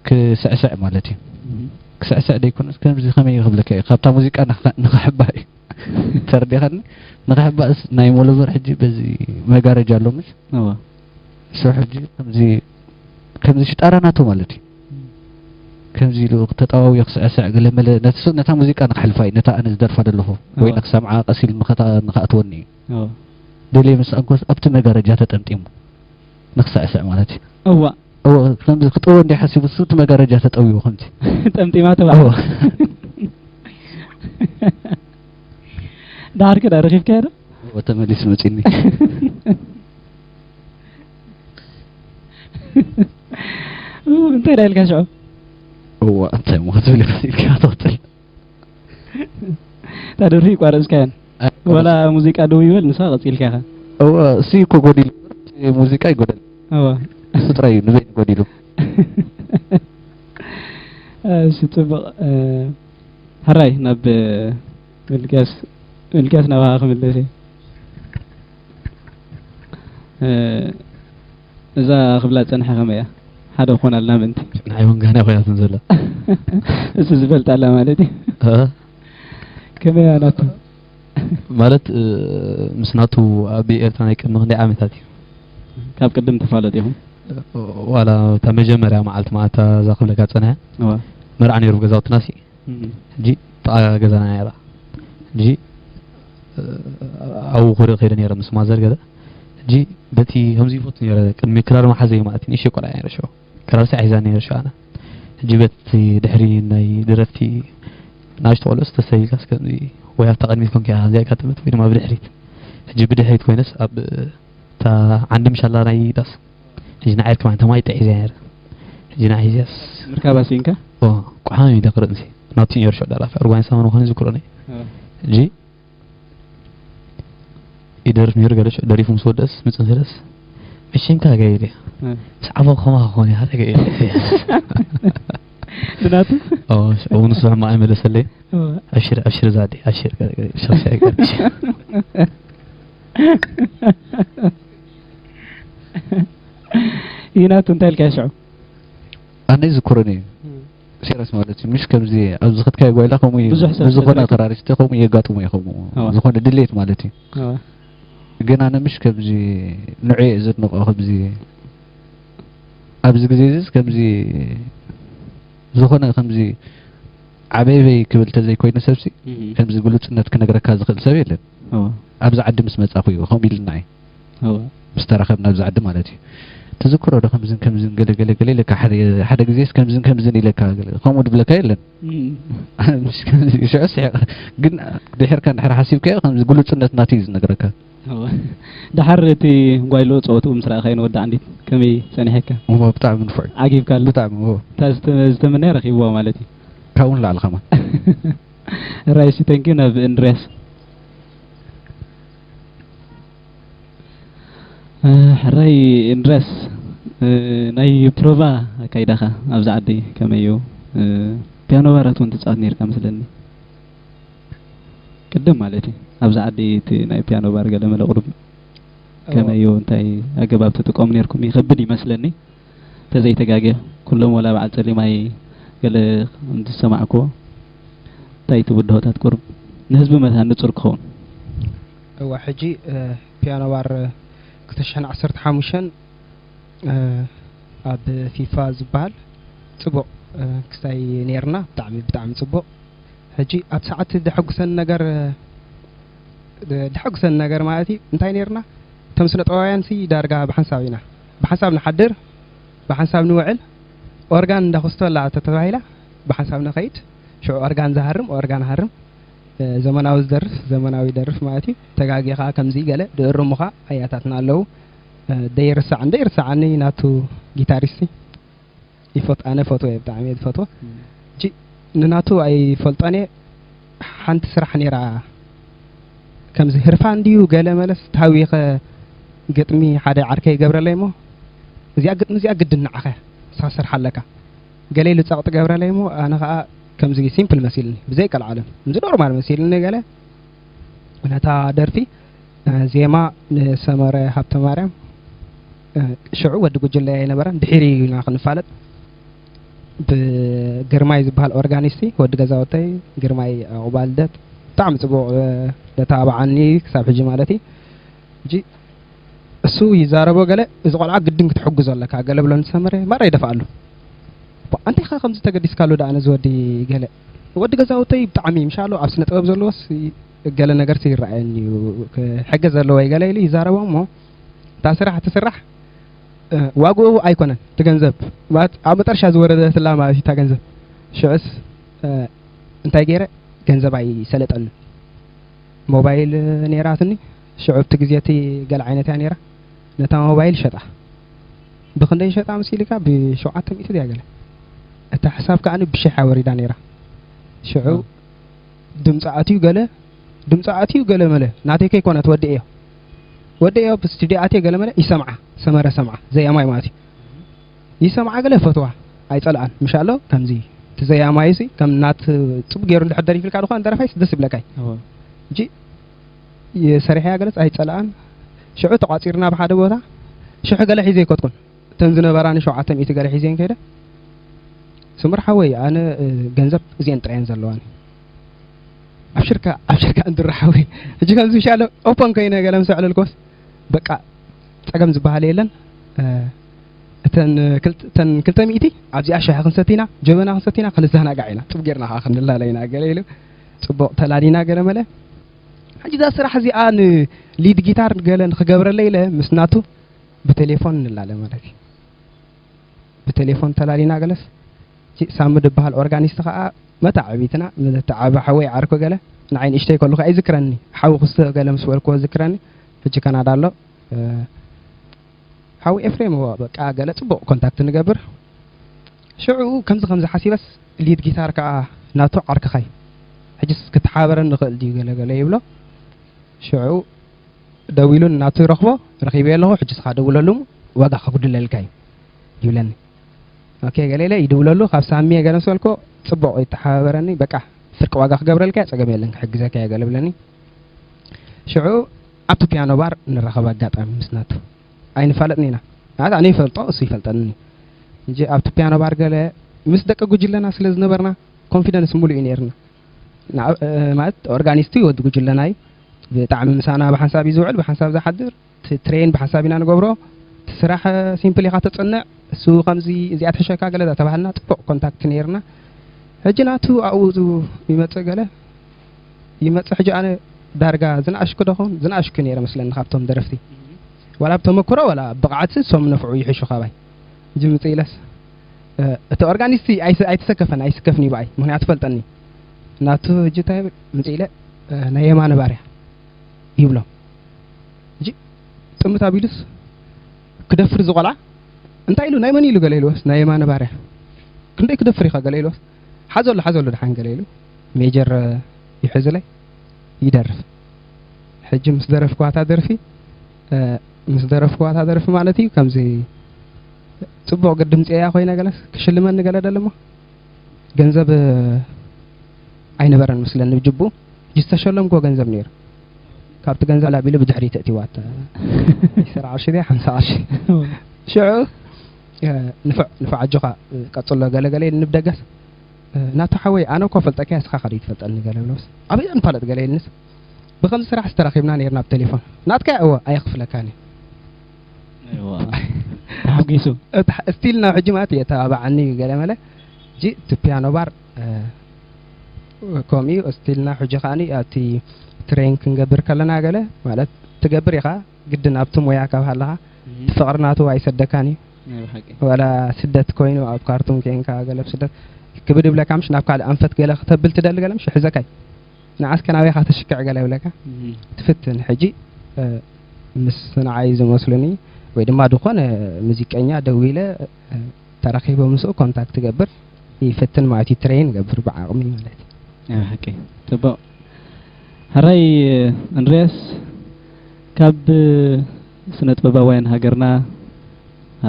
ክስዕስዕ ማለት እዩ። እም። ክስዕስዕ ደይኮነስ ከምዚ ከመይ ክብለካ እዩ? ካብታ ሙዚቃ ንኽ-፣ ንኽሕባእ እዩ። ተረዲኻኒ? ንኽሕባእስ ናይ ሞለቨር ሕጂ በዚ መጋረጃ ኣሎ ምስ? እወ። እሱ ሕጂ ከምዚ፣ ከምዚ ሽጣራ ናቱ ማለት እዩ። እም። ከምዚ ኢሉ ተጠዋውዮ ክስዕስዕ ገለ መለ ነቲ ሱ-፣ ነታ ሙዚቃ ንኽሕልፋ እዩ፣ ነታ ኣነ ዝደርፋ ዘለኹ ወይ እወ። ንኽሰምዓ ቀስ ኢሉ ንኸታ-፣ ንኽኣትወኒ እዩ። እወ። ደልየ ምስ ኣንኮስ ኣብቲ መጋረጃ ተጠምጢሙ ንኽስዕስዕ ማለት እዩ። እወ። እወ፣ ከምዚ ክጥወ እንዲ ሓሲቡ እሱ እቲ መጋረጃ ተጠውዩ ከምዚ። ጠምጢማ ተባዕላ። እወ። ደሓር ከ ዳ ረኺብካዮ ዶ? እወ፣ ተመሊሱ መጺኒ። እንታይ ዳ ኢልካ ሽዑ? እዋ፣ እንታይ እሞ ክትብል ኢኻ ኢልካ ትቕጽል? እታ ደርፊ ይቋረጽካያን? ኣይ፣ ወላ ሙዚቃ ደው ይበል፣ ንሳ ቀጺልካ ኢኻ። እዋ፣ እሱ እኮ ጎዲሉ፣ ሙዚቃ ይጎደል። እዋ። እሱ ጥራይ እዩ ንበይኑ ጎዲሉ። እሺ፣ ጽቡቕ። እ፣ ሕራይ ናብ፣ እ፣ ሚልክያስ፣ ሚልክያስ ናባኻ ክምለስ እየ። እ፣ እዛ ክብላ ጸንሐ ከመይ እያ? ሓደ ክኾናልና ምእንቲ። ንዓይ እውን ጋና ኮይናትን ዘላ። እሱ ዝፈልጣላ ማለት እዩ። እ? ከመይ እያ ናቱ? ማለት፣ እ፣ ምስ ናቱ ኣብ ኤርትራ ናይ ቅድሚ ክንደይ ዓመታት እዩ? ካብ ቅድም ተፋለጥ ኢኹም? ዋላ እታ መጀመርያ መዓልቲ መዓልታ እዛ ክብለካ ጸንሐ። እዋ። መርዓ ነይሩ ገዛውትና ሲ። እም። ሕጂ ጥቓ ገዛና ነይራ። ሕጂ፣ እ፣ ኣብኡ ክርኢ ከይደ ነይረ ምስ ማዘር ገለ። ሕጂ በቲ ከምዚ ይፈቱ ነይረ፣ ቅድሚ ክራር መሓዘ እዩ ማለት እዩ፣ ንእሽተይ ቆልዓ ነይረ ሽዑ። ክራር ሳዕ ሒዛ ነይረ ሽዑ ኣነ። ሕጂ በቲ ድሕሪ ናይ ደረፍቲ ንኣሽቱ ቆልዑ ዝተሰቢልካስ ከምዚ ወይ ኣብታ ቅድሚት ኮንካ እያ ከምዚ ኣጋጠመት ወይ ድማ ብድሕሪት። ሕጂ ብድሕሪት ኮይነስ ኣብ እታ ዓንዲ ምሻላ ናይ ዳስ። ሕጂ ንዓይ ከማን ተማይ ጥዒዘ ነይረ። ሕጂ ንዓይ እዚኣስ ምርካባ ስኢንካ? ኦ፣ ቋሓን እዩ ደክርጥ ምሲ። ናብቲ ነይሩ ሸው ዳላፍ ኣርባዕን ሰሙን ምዃኑ ዝክሮኒ። እ። ሕጂ ይደርፍ ነይሩ ገለ ሸው ደሪፉ ምስ ወደስ፣ ምጽን ስለስ፣ መሸንካ ገይለ። እ። ምስ ዓቦ ከማ ክኾን እያ፣ ገይለ። ብናቱ? ኦ፣ ሽዑ ንሱ ሕማቕ ኣይመለሰለይ። እ። ኣብሽር፣ ኣብሽር ዛዲ፣ ኣብሽር፣ ገለ፣ ገለ፣ ሸው፣ ሸው፣ ገለ፣ ሸው። ይናቱ እንታይ ኢልካ ሽዑ? ኣነ ይዝክሮኒ እዩ። እም። ሴረስ ማለት እዩ። ምሽ ከምዚ ኣብዚ ኸድካዮ ጓይላ ከምኡ እዩ። ብዙሕ ሰብ ብዝኾነ ስለ ተራሪስቲ ከምኡ የጋጥሙ እዩ፣ ከምኡ ኣዋ። ዝኾነ ድሌት ማለት እዩ። ኣዋ። ግን ኣነ ምሽ ከምዚ ንዑ እየ ዘድንቆ ከምዚ ኣብዚ ግዜ እዚስ ከምዚ ዝኾነ ከምዚ ዓበይበይ ክብል ተዘይኮይኑ ሰብሲ እም። ከምዚ ግሉጽነት ክነግረካ ዝኽእል ሰብ የለን። ኣዋ። ኣብዚ ዓዲ ምስ መጻኹ እዩ ከምኡ ኢሉና እዩ። እወ። ምስ ተራኸብና ኣብዚ ዓዲ ማለት እዩ። ትዝክሮ ዶ ከምዝን ከምዝን ገለ ገለ ገለ ኢለካ ሓደ፣ ሓደ ግዜስ ከምዝን ከምዝን ኢለካ ገለ ከምኡ ድብለካ የለን። እም። ምሽ ከምዚ ሽዑ ስሒቕ። ግን ድሕርካ እንድሕር ሓሲብካዮ ከምዚ ግሉጽነት ናቱ እዩ ዝነግረካ። እወ። ደሓር እቲ ጓይሎ ጸወትኡ ምስ ረኣኻዮ ንወዲ ዓንዲት ከመይ ጸኒሐካ? እወ፣ ብጣዕሚ ንፉዕ እዩ። ዓጊብካሉ? ብጣዕሚ፣ እወ። እታ ዝተ-፣ ዝተመነያ ረኺብዋ ማለት እዩ። ካብኡ ንላዕሊ ከማን። ራይሲ፣ thank you። ናብ እንድርያስ። እ፣ ሕራይ እንድርያስ፣ እ፣ ናይ ፕሮቫ ኣካይዳኻ ኣብዚ ዓዲ ከመይ እዩ? እ፣ ፒያኖ ባራት እውን ትጻወት ነይርካ መስለኒ። ቅድም ማለት እዩ። ኣብዚ ዓዲ እቲ ናይ ፒያኖ ባር ገለ መለ ቁሩብ እዎ። ከመይ እዩ? እንታይ ኣገባብ ትጥቀሙ ነይርኩም? ይኸብድ ይመስለኒ። ተዘይተጋግየ፣ ኩሎም ወላ በዓል ጸሊማይ ገለ ከም ዝሰማዕክዎ፣ እንታይ እቲ ብድሆታት ቁሩብ ንህዝቢ መታን ንጹር ክኸውን? እወ፣ ሕጂ፣ እ፣ ፒያኖ ባር ክልተ ሽሕን ዓሰርተ ሓሙሽተን፣ እ፣ ኣብ ፊፋ ዝበሃል ጽቡቕ፣ እ፣ ክስታይ ነይርና። ብጣዕሚ፣ ብጣዕሚ ጽቡቕ። ሕጂ ኣብ ሰዓት ደሐጉሰኒ ነገር፣ ደ-፣ ደሐጉሰኒ ነገር ማለት እዩ፣ እንታይ ነይርና? እቶም ስነ ጥበባውያንሲ ዳርጋ ብሓንሳብ ኢና። ብሓንሳብ ንሓድር፣ ብሓንሳብ ንውዕል። ኦርጋን እንዳኹስቶ ኣላ ተተባሂላ፣ ብሓንሳብ ንኸይድ። ሽዑ ኦርጋን ዝሃርም፣ ኦርጋን ሃርም። እ፣ ዘመናዊ ዝደርፍ፣ ዘመናዊ ይደርፍ ማለት እዩ። ተጋጊኻ ከምዚ ገለ ድእርሙኻ ኣያታትና ኣለዉ። እ፣ ደይርሳዕ፣ እንደይርሳዓኒ ናቱ ጊታሪስቲ። ይፈት-፣ ኣነ ፈትወ እየ፣ ብጣዕሚ እየ ዝፈትዎ። እም። እጂ ንናቱ ኣይፈልጦን እየ። ሓንቲ ስራሕ ነይራ፣ ከምዚ ህርፋን ድዩ ገለ መለስ ተሃዊኸ ግጥሚ ሓደ ዓርከይ ይገብረለይ እሞ፣ እዚኣ ግጥሚ እዚኣ ግድን ንዓኸ ንስኻ ክትሰርሓ ኣለካ። ገለ ኢሉ ጸቕጢ ገብረለይ እሞ፣ ኣነ ኸኣ ከምዚ ሲምፕል መሲልኒ፣ ብዘይ ቀልዓለም፣ ከምዚ ኖርማል መሲልኒ ገለ። ነታ ደርፊ፣ እ፣ ዜማ ንሰመረ ሃብተማርያም፣ እ፣ ሽዑ ወዲ ጉጅለ ኣይነበረን፣ ድሒሩ ኢና ክንፋለጥ። ብግርማይ ዝበሃል ኦርጋኒስቲ፣ ወዲ ገዛውተይ፣ ግርማይ ዕቑባ ልደት፣ ብጣዕሚ ጽቡቕ፣ እ፣ ዘተባብዓኒ ክሳብ ሕጂ ማለት እዩ። ሕጂ እሱ ይዛረቦ ገለ፣ እዚ ቆልዓ ግድን ክትሕግዞ ኣለካ፣ ገለ ብሎ ንሰመረ፣ ማራ ይደፍኣሉ። ባ-፣ ኣንታይ ኢኻ ከምዚ ተገዲስካሉ ደኣ ነዚ ወዲ ገለ? ወዲ ገዛውተይ ብጣዕሚ፣ ምሻሎ ኣብ ስነ ጥበብ ዘለዎስ ገለ ነገርሲ ይረኣየኒ እዩ፣ ክሕገዝ ዘለዎ እዩ ገለ ኢሉ ይዛረቦ እሞ፣ እታ ስራሕ ትስራሕ፣ እ፣ ዋግኡ ኣይኮነን፣ እቲ ገንዘብ። ማለት ኣብ መጠረሻ ዝወረደትላ ማለት እዩ እታ ገንዘብ። ሽዑስ፣ እ፣ እንታይ ገይረ? ገንዘብ ኣይሰለጠንን። ሞባይል ነይራትኒ። ሽዑ ኣብቲ ግዜ እቲ ገለ ዓይነት እያ ነይራ። ነታ ሞባይል ሸጣ። ብኽንደይ ሸጣ መሲልካ? ብሸውዓተ ሚእቲ ድያ ገለ? እታ ሕሳብ ከኣ ብሽሕ ወሪዳ ነይራ። ሽዑ ድምፂ ኣትዩ ገለ፣ ድምፂ ኣትዩ ገለ መለ፣ ናተይ ከይኮነት ወዲ እዮ። ወዲ እዮ ብስቱዲዮ ኣትየ ገለ መለ ይሰምዓ፣ ሰመረ ሰምዓ፣ ዘያማይ ማለት እዩ። ይሰምዓ ገለ ፈትዋ፣ ኣይጸልኣን። ምሻሎ ከምዚ እቲ ዘያማይሲ ከም ናት ጽቡቅ ገይሩ እንድሕር ደሪፍልካ ድኾነ ደረፋይስ ደስ ይብለካይ። እወ። እንጂ የሰሪሐያ ገለጽ ኣይጸልኣን። ሽዑ ተቋጺርና ብሓደ ቦታ፣ ሽሕ ገለ ሒዘ ኣይኮትኩን። እተን ዝነበራኒ ሸውዓተ ሚእቲ ገለ ሒዘን ከይደ። ስምር ሓወይ፣ ኣነ፣ እ፣ ገንዘብ እዚአን ጥራየን ዘለዋኒ። ኣብሽርካ፣ ኣብሽርካ እንድሮ ሓወይ። ሕጂ ከምዚ ምሻሎ ኦፖን ኮይነ ገለ ምስ ኣዕለልኩስ፣ በቃ፣ ጸገም ዝበሃል የለን። እ፣ እተን ክልተ፣ እተን ክልተ ሚእቲ ኣብዚኣ ሻሂ ክንሰቲ ኢና፣ ጀበና ክንሰቲ ኢና፣ ክንዘናጋዕ ኢና። ጽቡቅ ጌርና ከኣ ክንላለ ኢና ገለ ኢሉ። ጽቡቅ ተላሊና ገለ መለ። ሕጂ እዛ ስራሕ እዚኣ ንሊድ ጊታር ገለ ንክገብረለይ ኢለ ምስ ናቱ ብቴሌፎን ንላለ ማለት እዩ። ብቴሌፎን ተላሊና ገለስ፣ እቲ ሳሚ ዝበሃል ኦርጋኒስት ከኣ መታዕቢትና፣ መታዕቢ ሓወይ ዓርኩ ገለ፣ ንዓይ ንእሽተይ ከለኹ ኣይዝክረኒ። ሓዊ ክስተ ገለ ምስ በልክዎ ዝክረኒ። ሕጂ ካናዳ ኣሎ። እ፣ ሓዊ ኤፍሬም፣ እዎ፣ በቃ ገለ ጽቡቕ ኮንታክት ንገብር። ሽዑ ከምዚ ከምዚ ሓሲበስ፣ ሊድ ጊታር ከኣ ናቱ ዓርክኻይ። ሕጅስ ክትሓበረኒ ንኽእል ድዩ ገለ ገለ ይብሎ። ሽዑ ደዊሉ ናቱ ይረኽቦ፣ ረኺበዮ ኣለኹ፣ ሕጂ እስኻ ደውለሉ፣ ዋጋ ከጉድለልካ እዩ ይብለኒ። ኦኬ፣ ገለ ኢለ ይድውለሉ፣ ካብ ሳሚ እየ ገለ ምስ በልኩ፣ ጽቡቕ ይተሓባበረኒ፣ በቃ ፍርቂ ዋጋ ክገብረልካ እየ፣ ጸገም የለን፣ ክሕግዘካ እየ ገለ ብለኒ። ሽዑ ኣብቲ ፒያኖ ባር ንራኸብ ኣጋጣሚ ምስ ናቱ። ኣይንፋለጥን ኢና። ማለት ኣነ ይፈልጦ፣ እሱ ይፈልጠኒ። እንጂ ኣብቲ ፒያኖ ባር ገለ ምስ ደቂ ጉጅለና ስለ ዝነበርና፣ ኮንፊደንስ ሙሉእ እዩ ነይርና። ንዓ-፣ እ፣ ማለት ኦርጋኒስት እዩ፣ ወዲ ጉጅለና እዩ። ብጣዕሚ ምሳና ብሓንሳብ እዩ ዝውዕል፣ ብሓንሳብ ዝሓድር። እቲ ትሬን ብሓንሳብ ኢና ንገብሮ። እቲ ስራሕ ሲምፕል ኢኻ ተጽንዕ፣ እሱ ከምዚ እዚኣ ትሕሸካ ገለ እንዳተባሃልና ጽቡቕ ኮንታክት ነይርና። ሕጂ ናቱ ኣብኡ ይመጽእ ገለ ይመጽእ። ሕጂ ኣነ ዳርጋ ዝንኣሽኩ ዶ ኸውን? ዝንኣሽኩ ነይረ መስለኒ ካብቶም ደረፍቲ። ዋላ ብተመክሮ ዋላ ብቕዓት እሶም ነፍዑ ይሕሹ ካባይ። ሕጂ ምጽእ ኢለስ፣ እ፣ እቲ ኦርጋኒስት ኣይስ-፣ ኣይተሰከፈን፣ ኣይስከፍን እዩ ብኣይ፣ ምኽንያቱ ፈልጠኒ። ናቱ ሕጂ እንታይ ይብል? ምጽእ ኢለ፣ እ፣ ናይ የማነ ባርያ ይብሎ። ሕጂ ጥምት ኣቢሉስ ክደፍር ዝቖልዓ እንታይ ኢሉ? ናይ መን ኢሉ ገለ ኢልዎስ? ናይ የማነ ባርያ። ክንደይ ክደፍር ኢኻ ገለ ኢልዎስ? ሓዘሉ፣ ሓዘሉ ደሓን ገለ ኢሉ። ሜጀር ይሕዝለይ ይደርፍ። ሕጂ ምስ ደረፍክዋ እታ ደርፊ፣ እ፣ ምስ ደረፍክዋ እታ ደርፊ ማለት እዩ፣ ከምዚ ጽቡቕ ግድ ድምጺ እያ ኮይና ገለስ ክሽልመኒ ገለ ደለሞ። ገንዘብ ኣይነበረን መስለኒ ብጅቡ። ሕጂ ዝተሸለምክዎ ገንዘብ ነይሩ። ካብቲ ገንዘብ ላቢሉ ብድሕሪት እቲዋት። ዒስራ ቅርሺ ድያ ሓምሳ ቅርሺ። ሽዑ፣ እ፣ ንፉዕ፣ ንፉዕ ኣጆኻ፣ እ፣ ቀጽሎ ገለ ገለ ኢልኒ ብደገስ። እ፣ ናቱ ሓወይ፣ ኣነ እኮ ፈልጠካ እያ፣ እስኻ ከ ትፈልጠኒ ገለ ብሎስ። ኣበይ ንፋለጥ ገለ ኢልንስ። ብኸምዚ ስራሕ ዝተራኺብና ነይርና ብቴሌፎን። ናትካ እያ፣ እወ፣ ኣየኽፍለካን እዩ። እዋ። ተሓጒሱ። እታ ስቲል ናብ ሕጂ ማለት እየ ተባብዓኒ እዩ ገለ መለ። ሕጂ እቲ ፒያኖ ባር፣ እ፣ ከምኡ እዩ። ስቲል ናብ ሕጂ ከኣኒ ኣብቲ ትሬን ክንገብር ከለና ገለ ማለት ትገብር ኢኻ፣ ግድን ኣብቲ ሞያ ካብ ሃለኻ እም። እቲ ፍቕሪ ናቱ ኣይሰደካን እዩ። ናይ ብሓቂ። ዋላ ስደት ኮይኑ ኣብ ካርቱም ኬንካ ገለ ብስደት ክብድ ይብለካ፣ ምሽ ናብ ካልእ ኣንፈት ገለ ክተብል ትደሊ ገለ ምሽ ይሕዘካ እዩ። ንዓስከ ናበይ ኢኻ ተሽክዕ ገለ ይብለካ። እም። ትፍትን። ሕጂ፣ እ፣ ምስ ንዓይ ዝመስሉኒ ወይ ድማ ዝኾነ ሙዚቀኛ ደዊለ፣ እ፣ ተራኺበ ምስኡ ኮንታክት ትገብር፣ ይፍትን ማለት እዩ፣ ትሬን ይገብር ብዓቕሚ ማለት እዩ። ናይ ብሓቂ። ጽቡቕ። ሕራይ እንድርያስ፣ ካብ ስነ ጥበባውያን ሃገርና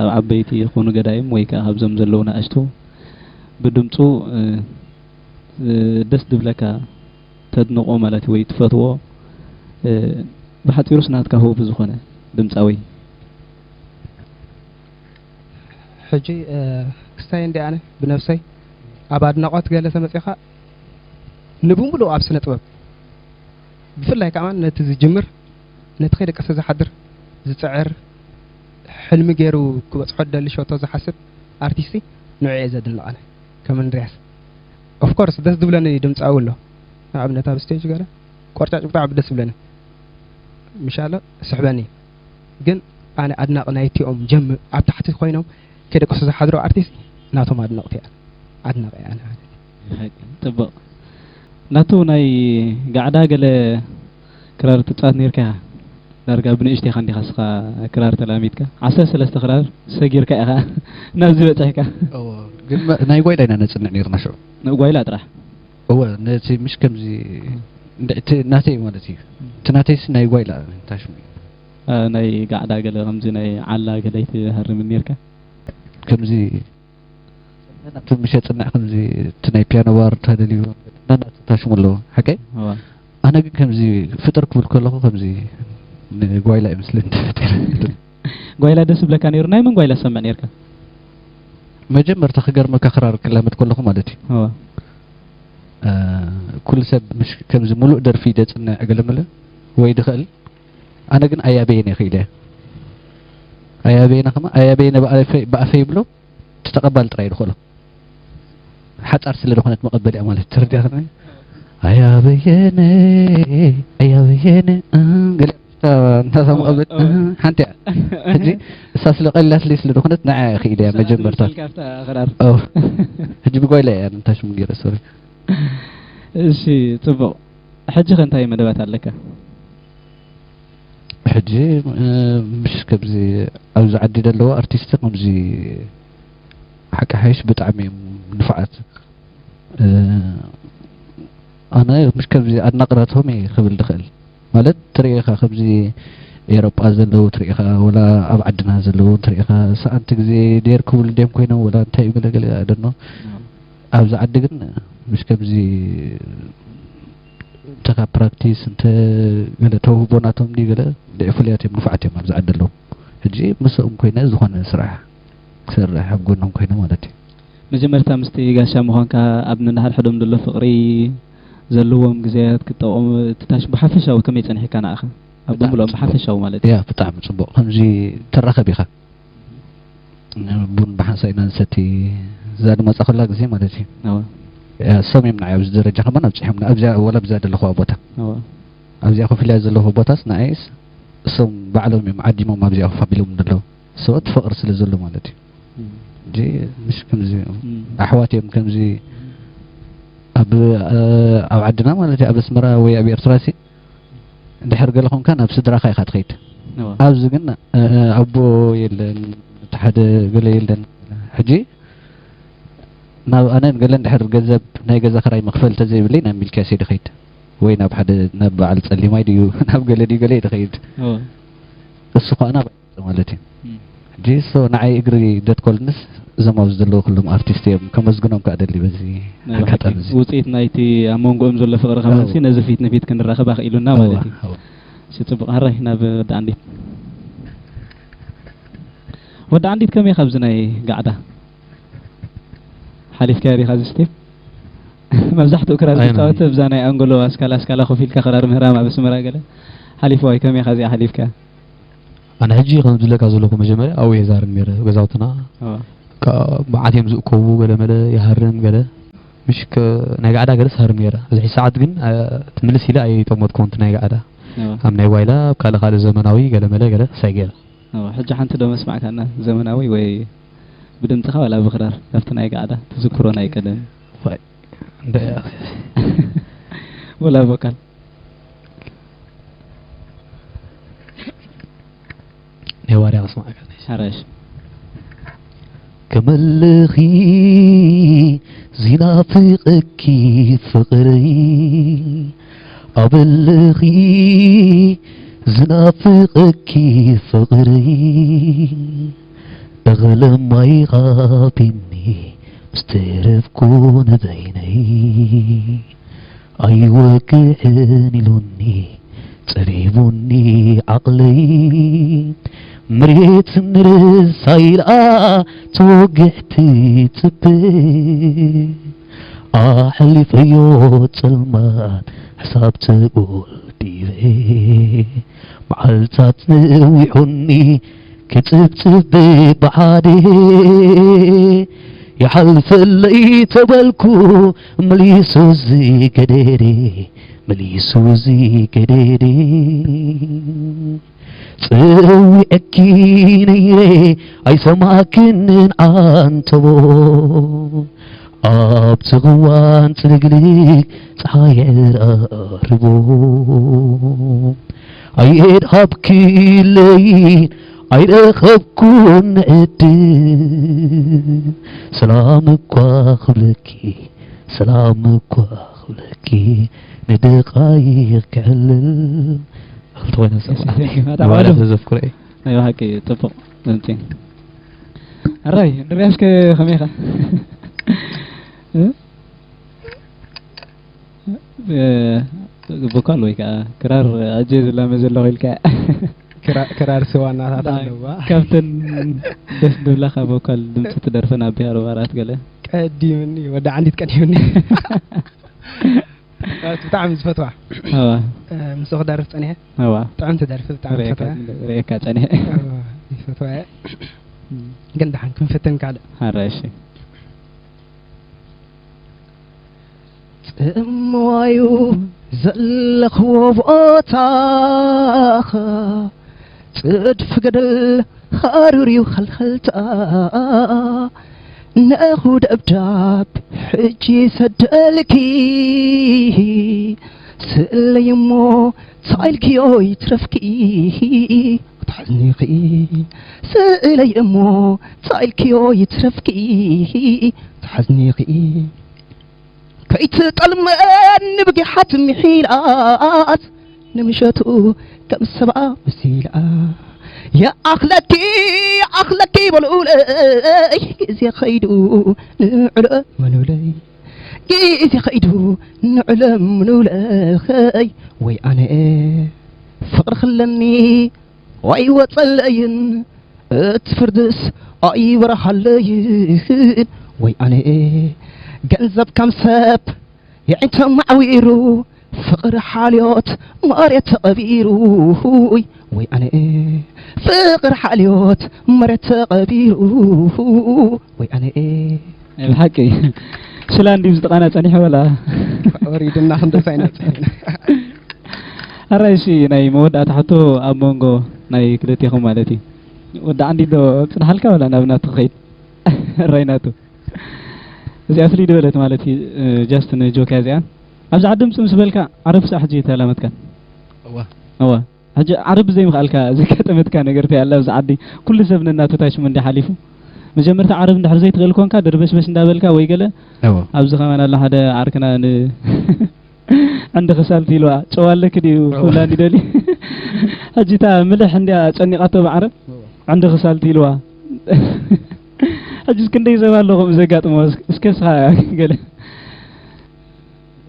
ኣብ ዓበይቲ ይኹኑ ገዳይም ወይ ከኣ ካብዞም ዘለዉ ንኣሽቱ ብድምጹ፣ እ፣ እ፣ ደስ ዝብለካ ተድንቖ ማለት ወይ ትፈትዎ፣ እ፣ ብሓጺሩስ ናትካ ህቡብ ዝኾነ ድምጻዊ? ሕጂ፣ እ፣ ክስታይ እንዲ ኣነ ብነብሰይ ኣብ ኣድናቖት ገለ ተመጺኻ ንብምሉኡ ኣብ ስነ ጥበብ ብፍላይ ከኣ ነቲ ዝጅምር፣ ነቲ ከይደቀሰ ዝሓድር፣ ዝጽዕር፣ ሕልሚ ገይሩ ክበጽሖ ዝደሊ ሸቶ ዝሓስብ ኣርቲስቲ ንዑ እየ ዘድንቕ ኣነ ከም እንድርያስ። ኦፍ ኮርስ ደስ ዝብለኒ ድምጻዊ ኣሎ። ንኣብነት ኣብ ስቴጅ ገለ ቆርጫጭ ብጣዕሚ ደስ ዝብለኒ። ምሻሎ ስሕበኒ። ግን ኣነ ኣድናቒ ናይቲኦም ጀም-፣ ኣብ ታሕቲ ኮይኖም ከይደቀሱ ዝሓድሩ ኣርቲስት ናቶም ኣድነቕቲ እየ። ኣድናቒ እየ ኣነ ማለት እዩ። ሓቂ፣ ጽቡቕ። ናቱ ናይ ጋዕዳ ገለ ክራር ትጻወት ነይርካ ኢኻ? ዳርጋ ብንእሽተይካ እንዲኻ እስኻ ክራር ተላሚድካ? ዓሰርተ ሰለስተ ክራር ሰጊርካ ኢኻ ናብዚ በጺሕካ። እወ፣ ግን መ-፣ ናይ ጓይላ ኢና ነጽንዕ ነይርና ሽዑ። ንጓይላ ጥራሕ? እወ፣ ነቲ ምሽ ከምዚ እንደ-፣ እቲ ናተይ ማለት እዩ። እቲ ናተይስ ናይ ጓይላ ታሽሙ እዩ። አ፣ ናይ ጋዕዳ ገለ ከምዚ ናይ ዓላ ገለ ኣይትሃርምን ነይርካ? ከምዚ ናብቲ ምሽ የጽንዕ ከምዚ እቲ ናይ ፒያኖ ባር ተደልዩ ናናቱ ታሽሙ ኣለዎ። ሓቀይ? እወ። ኣነ ግን ከምዚ ፍጥር ክብል ከለኹ ከምዚ ንጓይላ ይመስለኒ ተፈጢረ። ጓይላ ደስ ዝብለካ ነይሩ? ናይ መን ጓይላ ትሰምዕ ነይርካ? መጀመርታ ክገርመካ ክራር ክላመድ ከለኹ ማለት እዩ። እወ። እ፣ ኩሉ ሰብ ምሽ ከምዚ ሙሉእ ደርፊ ደጽንዕ ገለመለ ወይ ድኽእል። ኣነ ግን ኣያ በየነ ክኢለ እየ። ኣያ በየነ ከማ፣ ኣያ በየነ ብኣፈይ፣ ብኣፈይ ይብሎ፣ እቲ ተቐባሊ ጥራይ ድኽእሎ። ሓጻር ስለ ዝኾነት መቐበሊኣ ማለት ተረዲኣትኒ። ኣያ በየነ፣ ኣያ በየነ፣ እ፣ ገለ እንታ፣ እንታ እዛ መቐበል፣ እወ፣ እወ። እ፣ ሓንቲ እያ። ሕጂ እሳ ስለ ቀሊላትለይ ስለ ዝኾነት ንዓያ ክኢለ እያ እሳ መጀመርታ። ትመስል ካብታ ክራር። ኦ፣ ሕጂ ብጓይላ እያ ንታሽሙ ገይረ፣ ሶሪ። እሺ፣ ጽቡቕ። ሕጂ ከ እንታይ መደባት ኣለካ? ሕጂ፣ እ፣ ምሽ ከምዚ ኣብዚ ዓዲ ዘለዋ ኣርቲስት ከምዚ ሓቂ ሓይሽ ብጣዕሚ እዮም ንፉዓት። እ፣ ኣነ ምሽ ከምዚ ኣድናቂ ናቶም እየ ክብል ዝኽእል። ማለት ትርኢ ኢኻ ከምዚ ኤሮጳ ዘለዉ ትርኢ ኢኻ፣ ወላ ኣብ ዓድና ዘለዉ ትርኢ ኢኻ፣ ሰኣንቲ ግዜ ደየር ክብሉ ድዮም ኮይኖም ወላ እንታይ እዩ ገለ ገለ፣ I don't know። እም። ኣብዚ ዓዲ ግን ምሽ ከምዚ እንተ ካብ ፕራክቲስ እንተ ገለ ተውህቦ ናቶም ድዩ ገለ ልዑል ፍሉያት እዮም፣ ንፉዓት እዮም ኣብዚ ዓዲ ኣለዉ። ሕጂ ምስኦም ኮይነ ዝኾነ ስራሕ ክሰርሕ ኣብ ጎኖም ኮይነ ማለት እዩ። መጀመርታ ምስቲ ጋሻ ምዃንካ ኣብ ነንሓድሕዶም ዘሎ ፍቕሪ ዘለዎም ግዜያት ክትጠቕሙ፣ እቲ ታሽ-፣ ብሓፈሻዊ ከመይ ጸኒሕካ ንዓኻ? ኣብ ብጣዕሚ ብምልኦም ጽቡቕ። ብሓፈሻዊ ማለት እዩ። ያ፣ ብጣዕሚ ጽቡቕ። ከምዚ ትራኸብ ኢኻ። ቡን ብሓንሳእ ኢና ንሰቲ፣ እዛ ድመጻ ከላ ግዜ ማለት እዩ። እወ። ያ፣ እሶም እዮም ንዓይ ኣብዚ ደረጃ ከማን ኣብጺሖምና። ኣብዚኣ፣ ወላ ኣብዚኣ ዘለኹዋ ቦታ። እወ። ኣብዚኣ ኮፍ ኢለ ዘለኹ ቦታስ ንዓይስ እሶም ባዕሎም እዮም ዓዲሞም ኣብዚኣ ኮፍ ኣቢሎም ዘለዉ። ሰባት ፍቕሪ ስለ ዘሎ ማለት እዩ። እም። እንጂ ምሽ ከምዚ እዮም። እም። ኣሕዋት እዮም ከምዚ ኣብ፣ ኣብ ዓድና ማለት እዩ፣ ኣብ ኣስመራ ወይ ኣብ ኤርትራ ሲ እንድሕር ገለ ኾንካ ናብ ስድራኻ ኢኻ ትኸይድ። እወ። ኣብዚ ግን፣ እ፣ ኣቦ የለን፣ እቲ ሓደ ገለ የለን። ሕጂ ናብ ኣነ ገለ እንድሕር ገንዘብ ናይ ገዛ ክራይ መኽፈሊ ተዘይብለይ ናብ ሚልክያስ እየ ድኸይድ። ወይ ናብ ሓደ፣ ናብ በዓል ጸሊማይ ድዩ፣ ናብ ገለ ድዩ ገለ እየ ድኸይድ። እወ። እሱ ኸኣ ናብ ማለት እዩ። እም። ሕጂ ሶ ንዓይ እግሪ ደትኮልንስ እዞም ኣብዚ ዘለዉ ኩሎም ኣርቲስት እዮም። ከመስግኖም ከኣ ደሊ በዚ ናይ ብሓቂ ኣጋጣሚ እዚ። ውጽኢት ናይቲ ኣብ መንጎኦም ዘሎ ፍቕሪ ከማን እወ። ሲ ነዚ ፊት ንፊት ክንራኸብ ኣኽኢሉና እወ፣ ማለት እዩ። እወ። እሺ፣ ጽቡቕ። ሃራይ ናብ ወዲ ዓንዲት። ወዲ ዓንዲት ከመይ ኢኻ ኣብዚ ናይ ጋዕዳ? ሓሊፍካዮ ዲኻ እዚ ስቴፕ? መብዛሕትኡ ክራር ኣይ፣ ዝጻወት ኣብዛ ናይ ኣንጎሎ ኣስካላ ኣስካላ ኮፍ ኢልካ ክራር ምህራም ኣብ ኣስመራ ገለ ሓሊፍዋ እዩ። ከመይ ኢኻ እዚኣ ሓሊፍካያ? ኣነ ሕጂ ከም ዝብለካ ዘለኹ መጀመርያ ኣብኡ እየ ዛርብ ነይረ፣ ገዛውትና እወ። ከ-፣ መዓት እዮም ዝእከቡ፣ ገለ መለ ይሃርም፣ ገለ ምሽ ከ-፣ ናይ ጋዕዳ ገለስ ሃርም ነይረ። ኣብዚ ሕጂ ሰዓት ግን፣ እ፣ ትምልስ ኢለ ኣይጠመትኩን እቲ ናይ ጋዕዳ። እወ። ኣብ ናይ ጓይላ፣ ኣብ ካልእ ካልእ ዘመናዊ ገለ መለ ገለ ሳይ ገይረ። እወ፣ ሕጂ ሓንቲ ዶ መስማዕካና፣ ዘመናዊ ወይ ብድምጽኻ ዋላ ብክራር፣ ካብቲ ናይ ጋዕዳ ትዝክሮ ናይ ቀደም? ፋይ፣ እንደ ወላ ቮካል? ናይ ዋርያ ክስማዕካ። ሓራሽ። ከመልኺ ዝናፍቐኪ ፍቕረይ፣ ኣበልኺ ዝናፍቐኪ ፍቕረይ፣ እኽለ ማይ ኻቢኒ ምስ ተረፍኩ ንበይነይ። ኣይወግሕን ኢሉኒ ጸቢቡኒ ዓቕለይ፣ መሬት ንርሳ ኢላ ተወግሕ ትጽበ። ኣሕሊፈዮ ጸልማት ሕሳብ ተጎልቢበ፣ መዓልታት ነዊሑኒ ክጽብጽብ ብሓደ። ይሓልፈለይ ተበልኩ መሊሱ እዚ ገደደ፣ መሊሱ እዚ ገደደ። ጸዊዐኪ ነይረ ኣይሰማዕክንን ዓንተቦ፣ ኣብቲ እዋን ጽልግልግ ጸሓይ ዕራርቦ ኣየድሃብክለይን ኣይረኸብኩን ዕድል። ሰላም እኳ ክብለኪ፣ ሰላም እኳ ክብለኪ፣ ንደቓይቕ ክዕልል። ክልተ ኮይና ዝሰማዕኒ። እሺ፣ thank you። ኣታ መባእታ ባዕሉ። ተዘፍኩረ እየ። ናይ ብሓቂ ጽቡቕ ድምጺ። ኣራይ፣ እንድርያስ ከ ከመይ ኢኻ? እ? እ፣ ቮካል ወይ ከዓ ክራር ኣጀ ዝላመ ዘለኹ ኢልካ። ክራ-፣ ክራር ስዋ እናታታ ናይ ኣለዋ። ካብተን ደስ ዝብላኻ ቮካል ድምፂ ትደርፈን ኣብ ብሄር ባራት ገለ? ቀዲምኒ፣ ወዲ ዓንዲት ቀዲምኒ። ብጣዕሚ ዝፈትዋ። እዋ። እ፣ ምስኡ ክደርፍ ጸኒሐ። እዋ። ጥዕምቲ ደርፊ፣ ብጣዕሚ ርእየካ፣ ዝፈትዋ። ርእየካ ጸኒሐ። እዋ፣ ይፈትዋ እየ። እም። ግን ደሓን ክንፍትን ካልእ። ኣረ፣ እሺ። ጽምዋዩ ዘለኽዎ ቦታኻ ጽድፊ ገደል ሃሩር እዩ ኸልኸልታ። ነኹ ደብዳብ ሕጂ ሰደልኪ ስእለይ እሞ ሳኢልክዮ ይትረፍኪ ትሓዝኒኺ። ስእለይ እሞ ሳኢልክዮ ይትረፍኪ ትሓዝኒኺ። ከይትጠልመኒ ብጊሓት ምሒላት ንምሸቱ ከም ሰብኣ መሲላ። ይኣኽለኪ፣ ይኣኽለኪ በሉለይ፣ ግዜ ኸይዱ ንዕለ መኑለይ። ግዜ ኸይዱ ንዕለ መኑለይ። ወይ ኣነ ፍቕሪ ኽለኒ ኣይወጸለይን፣ እቲ ፍርድስ ኣይበርሃለይን። ወይ ኣነ ገንዘብ ከም ሰብ የዒንቶም ኣዕዊሩ፣ ፍቕሪ ሓልዮት መሬት ተቐቢሩ። ወይ ኣነ ፍቕሪ ሓልዮት መሬት ተቐቢሩ። ወይ ኣነ ናይ ብሓቂ ሽላ እንድዩ ዝጥቓና ጸኒሑ ወላ? ወሪድና ክንደሳይና ጸኒሕና። ኣራይ፣ እሺ፣ ናይ መወዳእታ ሕቶ ኣብ መንጎ ናይ ክልቴኹም ማለት እዩ። ወዲ ዓንዲ ዶ ጽንሓልካ ወላ ናብ ናቱ ክኸይድ? ኣራይ ናቱ። እዚኣ ፍልይ ዝበለት ማለት እዩ፣ እ፣ ጃስት ንጆክ እያ እዚኣ። ኣብዚ ዓዲ ምጽእ ምስ በልካ ዓረብ ክሳዕ ሕጂ ኣይተላመድካን? እዋ። እዋ። ሕጂ ዓረብ ብዘይምኽኣልካ ዘጋጠመትካ ነገር እንታይ ኣላ ኣብዚ ዓዲ? ኩሉ ሰብ ነናቱ ታሽሙ እንዲ ሓሊፉ። መጀመርታ ዓረብ እንድሕር ዘይትኽእል ኮንካ ደርበሽበሽ እንዳበልካ ወይ ገለ። እዋ። ኣብዚ ከማን ኣሎ ሓደ ዓርክና ን-፣ ዕንዲ ክሳልቲ ኢልዋ፣ ጨዋ ኣለኪ ድዩ? እዋ። ኩላ እንዲ ደልዩ። ሕጂ እታ ምልሕ እንድያ ጨኒቓቶ ብዓረብ፣ እዋ። ዕንዲ ክሳልቲ ኢልዋ። ሕጂስ ክንደይ ሰብ ኣሎ ከምኡ ዘጋጥሞ? እስከ፣ እስከ ንስኻ ገለ።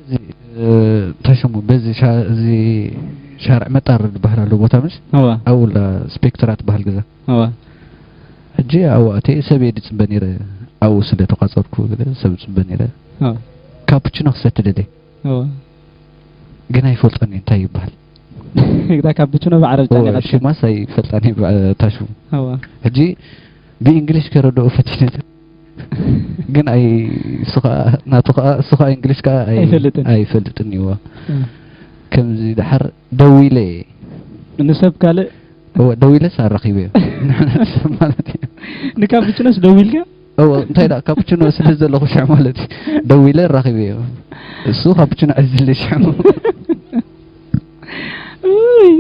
እዚ፣ እ፣ እንታይ ሽሙ? በዚ ሻ-፣ እዚ ሻርዕ መጣር ዝበሃል ኣሎ ቦታ፣ ምሽ? እዋ። ኣብኡ ላ ስፔክትራ ትበሃል ገዛ። እዋ። ሕጂ ኣብኡ ኣትየ ሰብ እየ ዝጽበ ነይረ። ኣብኡ ስለ ተቋጸርኩ ገለ ሰብ ዝጽበ ነይረ። እዋ። ካፑቺኖ ክሰቲ ደልየ። እዋ። ግን ኣይፈልጦን እየ እንታይ ይበሃል። እታ ካፑቺኖ ብዓረብ እዋ፣ ጨኒቓትካ። ሽማስ ኣይፈልጣን እየ፣ ብ-፣ እታ ሽሙ። እዋ። ሕጂ ብእንግሊሽ ከረድኦ ፈቲነ። ግን ኣይ-፣ እሱ ኸኣ፣ ናቱ ኸኣ፣ እሱ ኸኣ እንግሊሽ ከኣ ኣይ-፣ ኣይፈልጥን። ኣይፈልጥን እዩ። እዋ። እ። ከምዚ ደሓር ደዊለ። ንሰብ ካልእ? እወ፣ ደዊለስ ኣራኺበዮ። ንሕና ንሰብ ማለት እዩ። ንካፕቹኖስ ደዊልካ? እወ፣ እንታይ ደኣ፣ ካፕቹኖ ስለ ዘለኹ ሽዑ ማለት እዩ። ደዊለ ኣራኺበዮ። እሱ ካፕቹኖ ዕዝሊ ሽዑ። ውይ።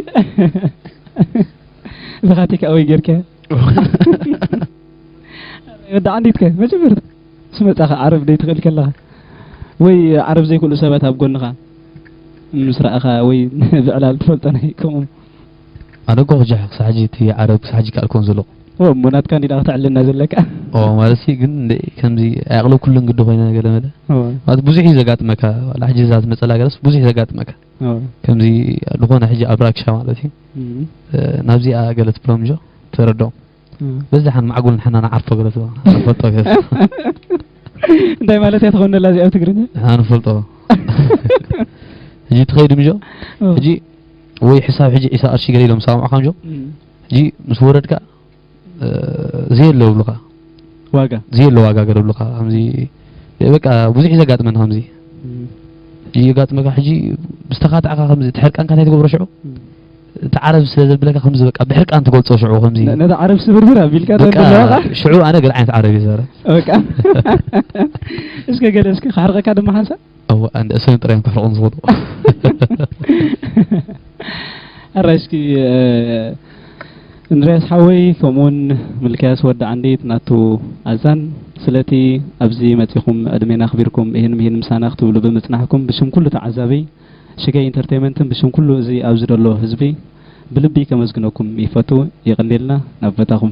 ብኻ ቴክ ኣወይ ጌርካዮ? ወዲ ዓንዲትከ መጀመርታ ምስ መጻኻ ዓረብ ደይትኽእል ከለኻ ወይ ዓረብ ዘይክእሉ ሰባት ኣብ ጎንኻ ምስ ረኣኻ ወይ ብዕላል ትፈልጦ ናይ ከምኡ? ኣነ እኮ ክጃሕ ክሳዕ ሕጂ እቲ ዓረብ ክሳዕ ሕጂ ክኣልኮን ዘለኹ። ኦ፣ እሞ ናትካ እንዲዳ ከተዕልና ዘለካ? ኦ፣ ማለት ሲ ግን እንደ ከምዚ ኣየቕለብኩሉን ግዲ ኮይነ ገለ መለ። ኦ። ማለት ብዙሕ እዩ ዘጋጥመካ። ዋላ ሕጂ እዛ ትመጸላ ገለስ ብዙሕ ዘጋጥመካ። ኦ። ከምዚ ዝኾነ ሕጂ ኣብ ራክሻ ማለት እዩ። እም። እ፣ ናብዚኣ ገለ ትብሎም ጆ፣ ተረድኦም። እም። በዛሓን ማዕጉል ንሕና ንዓርፎ ገለ ትብሎም። ንፈልጦ ገለ። እንታይ ማለት እያ ትኾነላ እዚኣ ብትግርኛ? ንሕና ንፈልጦ። ሕጂ ትኸይድ ምጆ? ኦ። ሕጂ ወይ ሕሳብ ሕጂ ዒስራ ቅርሺ ገለ ኢሎም ሰማምዕኻ ምጆ? እም። ሕጂ ምስ ወረድካ እ፣ ዘየለ ይብሉኻ። ዋጋ? ዘየለ ዋጋ ገለ ይብሉኻ። ከምዚ፣ በቃ፣ ብዙሕ እዩ ዘጋጥመኒ ከምዚ። እም። ሕጂ የጋጥመካ፣ ሕጂ ምስ ተኻታዕካ ከምዚ፣ ተሕርቃንካ እንታይ ትገብሮ ሽዑ? እም። እቲ ዓረብ ስለ ዘብለካ ከምዚ በቃ ብሕርቃን ትገልጾ ሽዑ ከምዚ። ነታ ዓረብ ስብርብር ኣቢልካ በቃ ተብለካ ሽዑ ኣነ ገለ ዓይነት ዓረብ ይዛረብ። በቃ እስከ ገለ እስኪ ክሕርቀካ ድማ ሓንሳእ። እወ ኣንደ እሰን ጥራይ እዮም ክሕርቁን ዝኽእሉ። ኣራይ እስኪ እንድርያስ ሓወይ ከምኡውን ምልክያስ ወዲ ዓንዲት ናቱ ኣዛን ስለቲ ኣብዚ መጺኹም ዕድሜና ኣኽቢርኩም ይህን ምሂን ምሳና ክትብሉ ብምጽናሕኩም ብሽም ኩሉ ተዓዛቢ ሽገይ ኢንተርቴይመንትን ብሽም ኩሉ እዚ ኣብዚ ዘሎ ህዝቢ ብልቢ ከመስግነኩም ይፈቱ። የቐንየልና። ናብ ቦታኹም።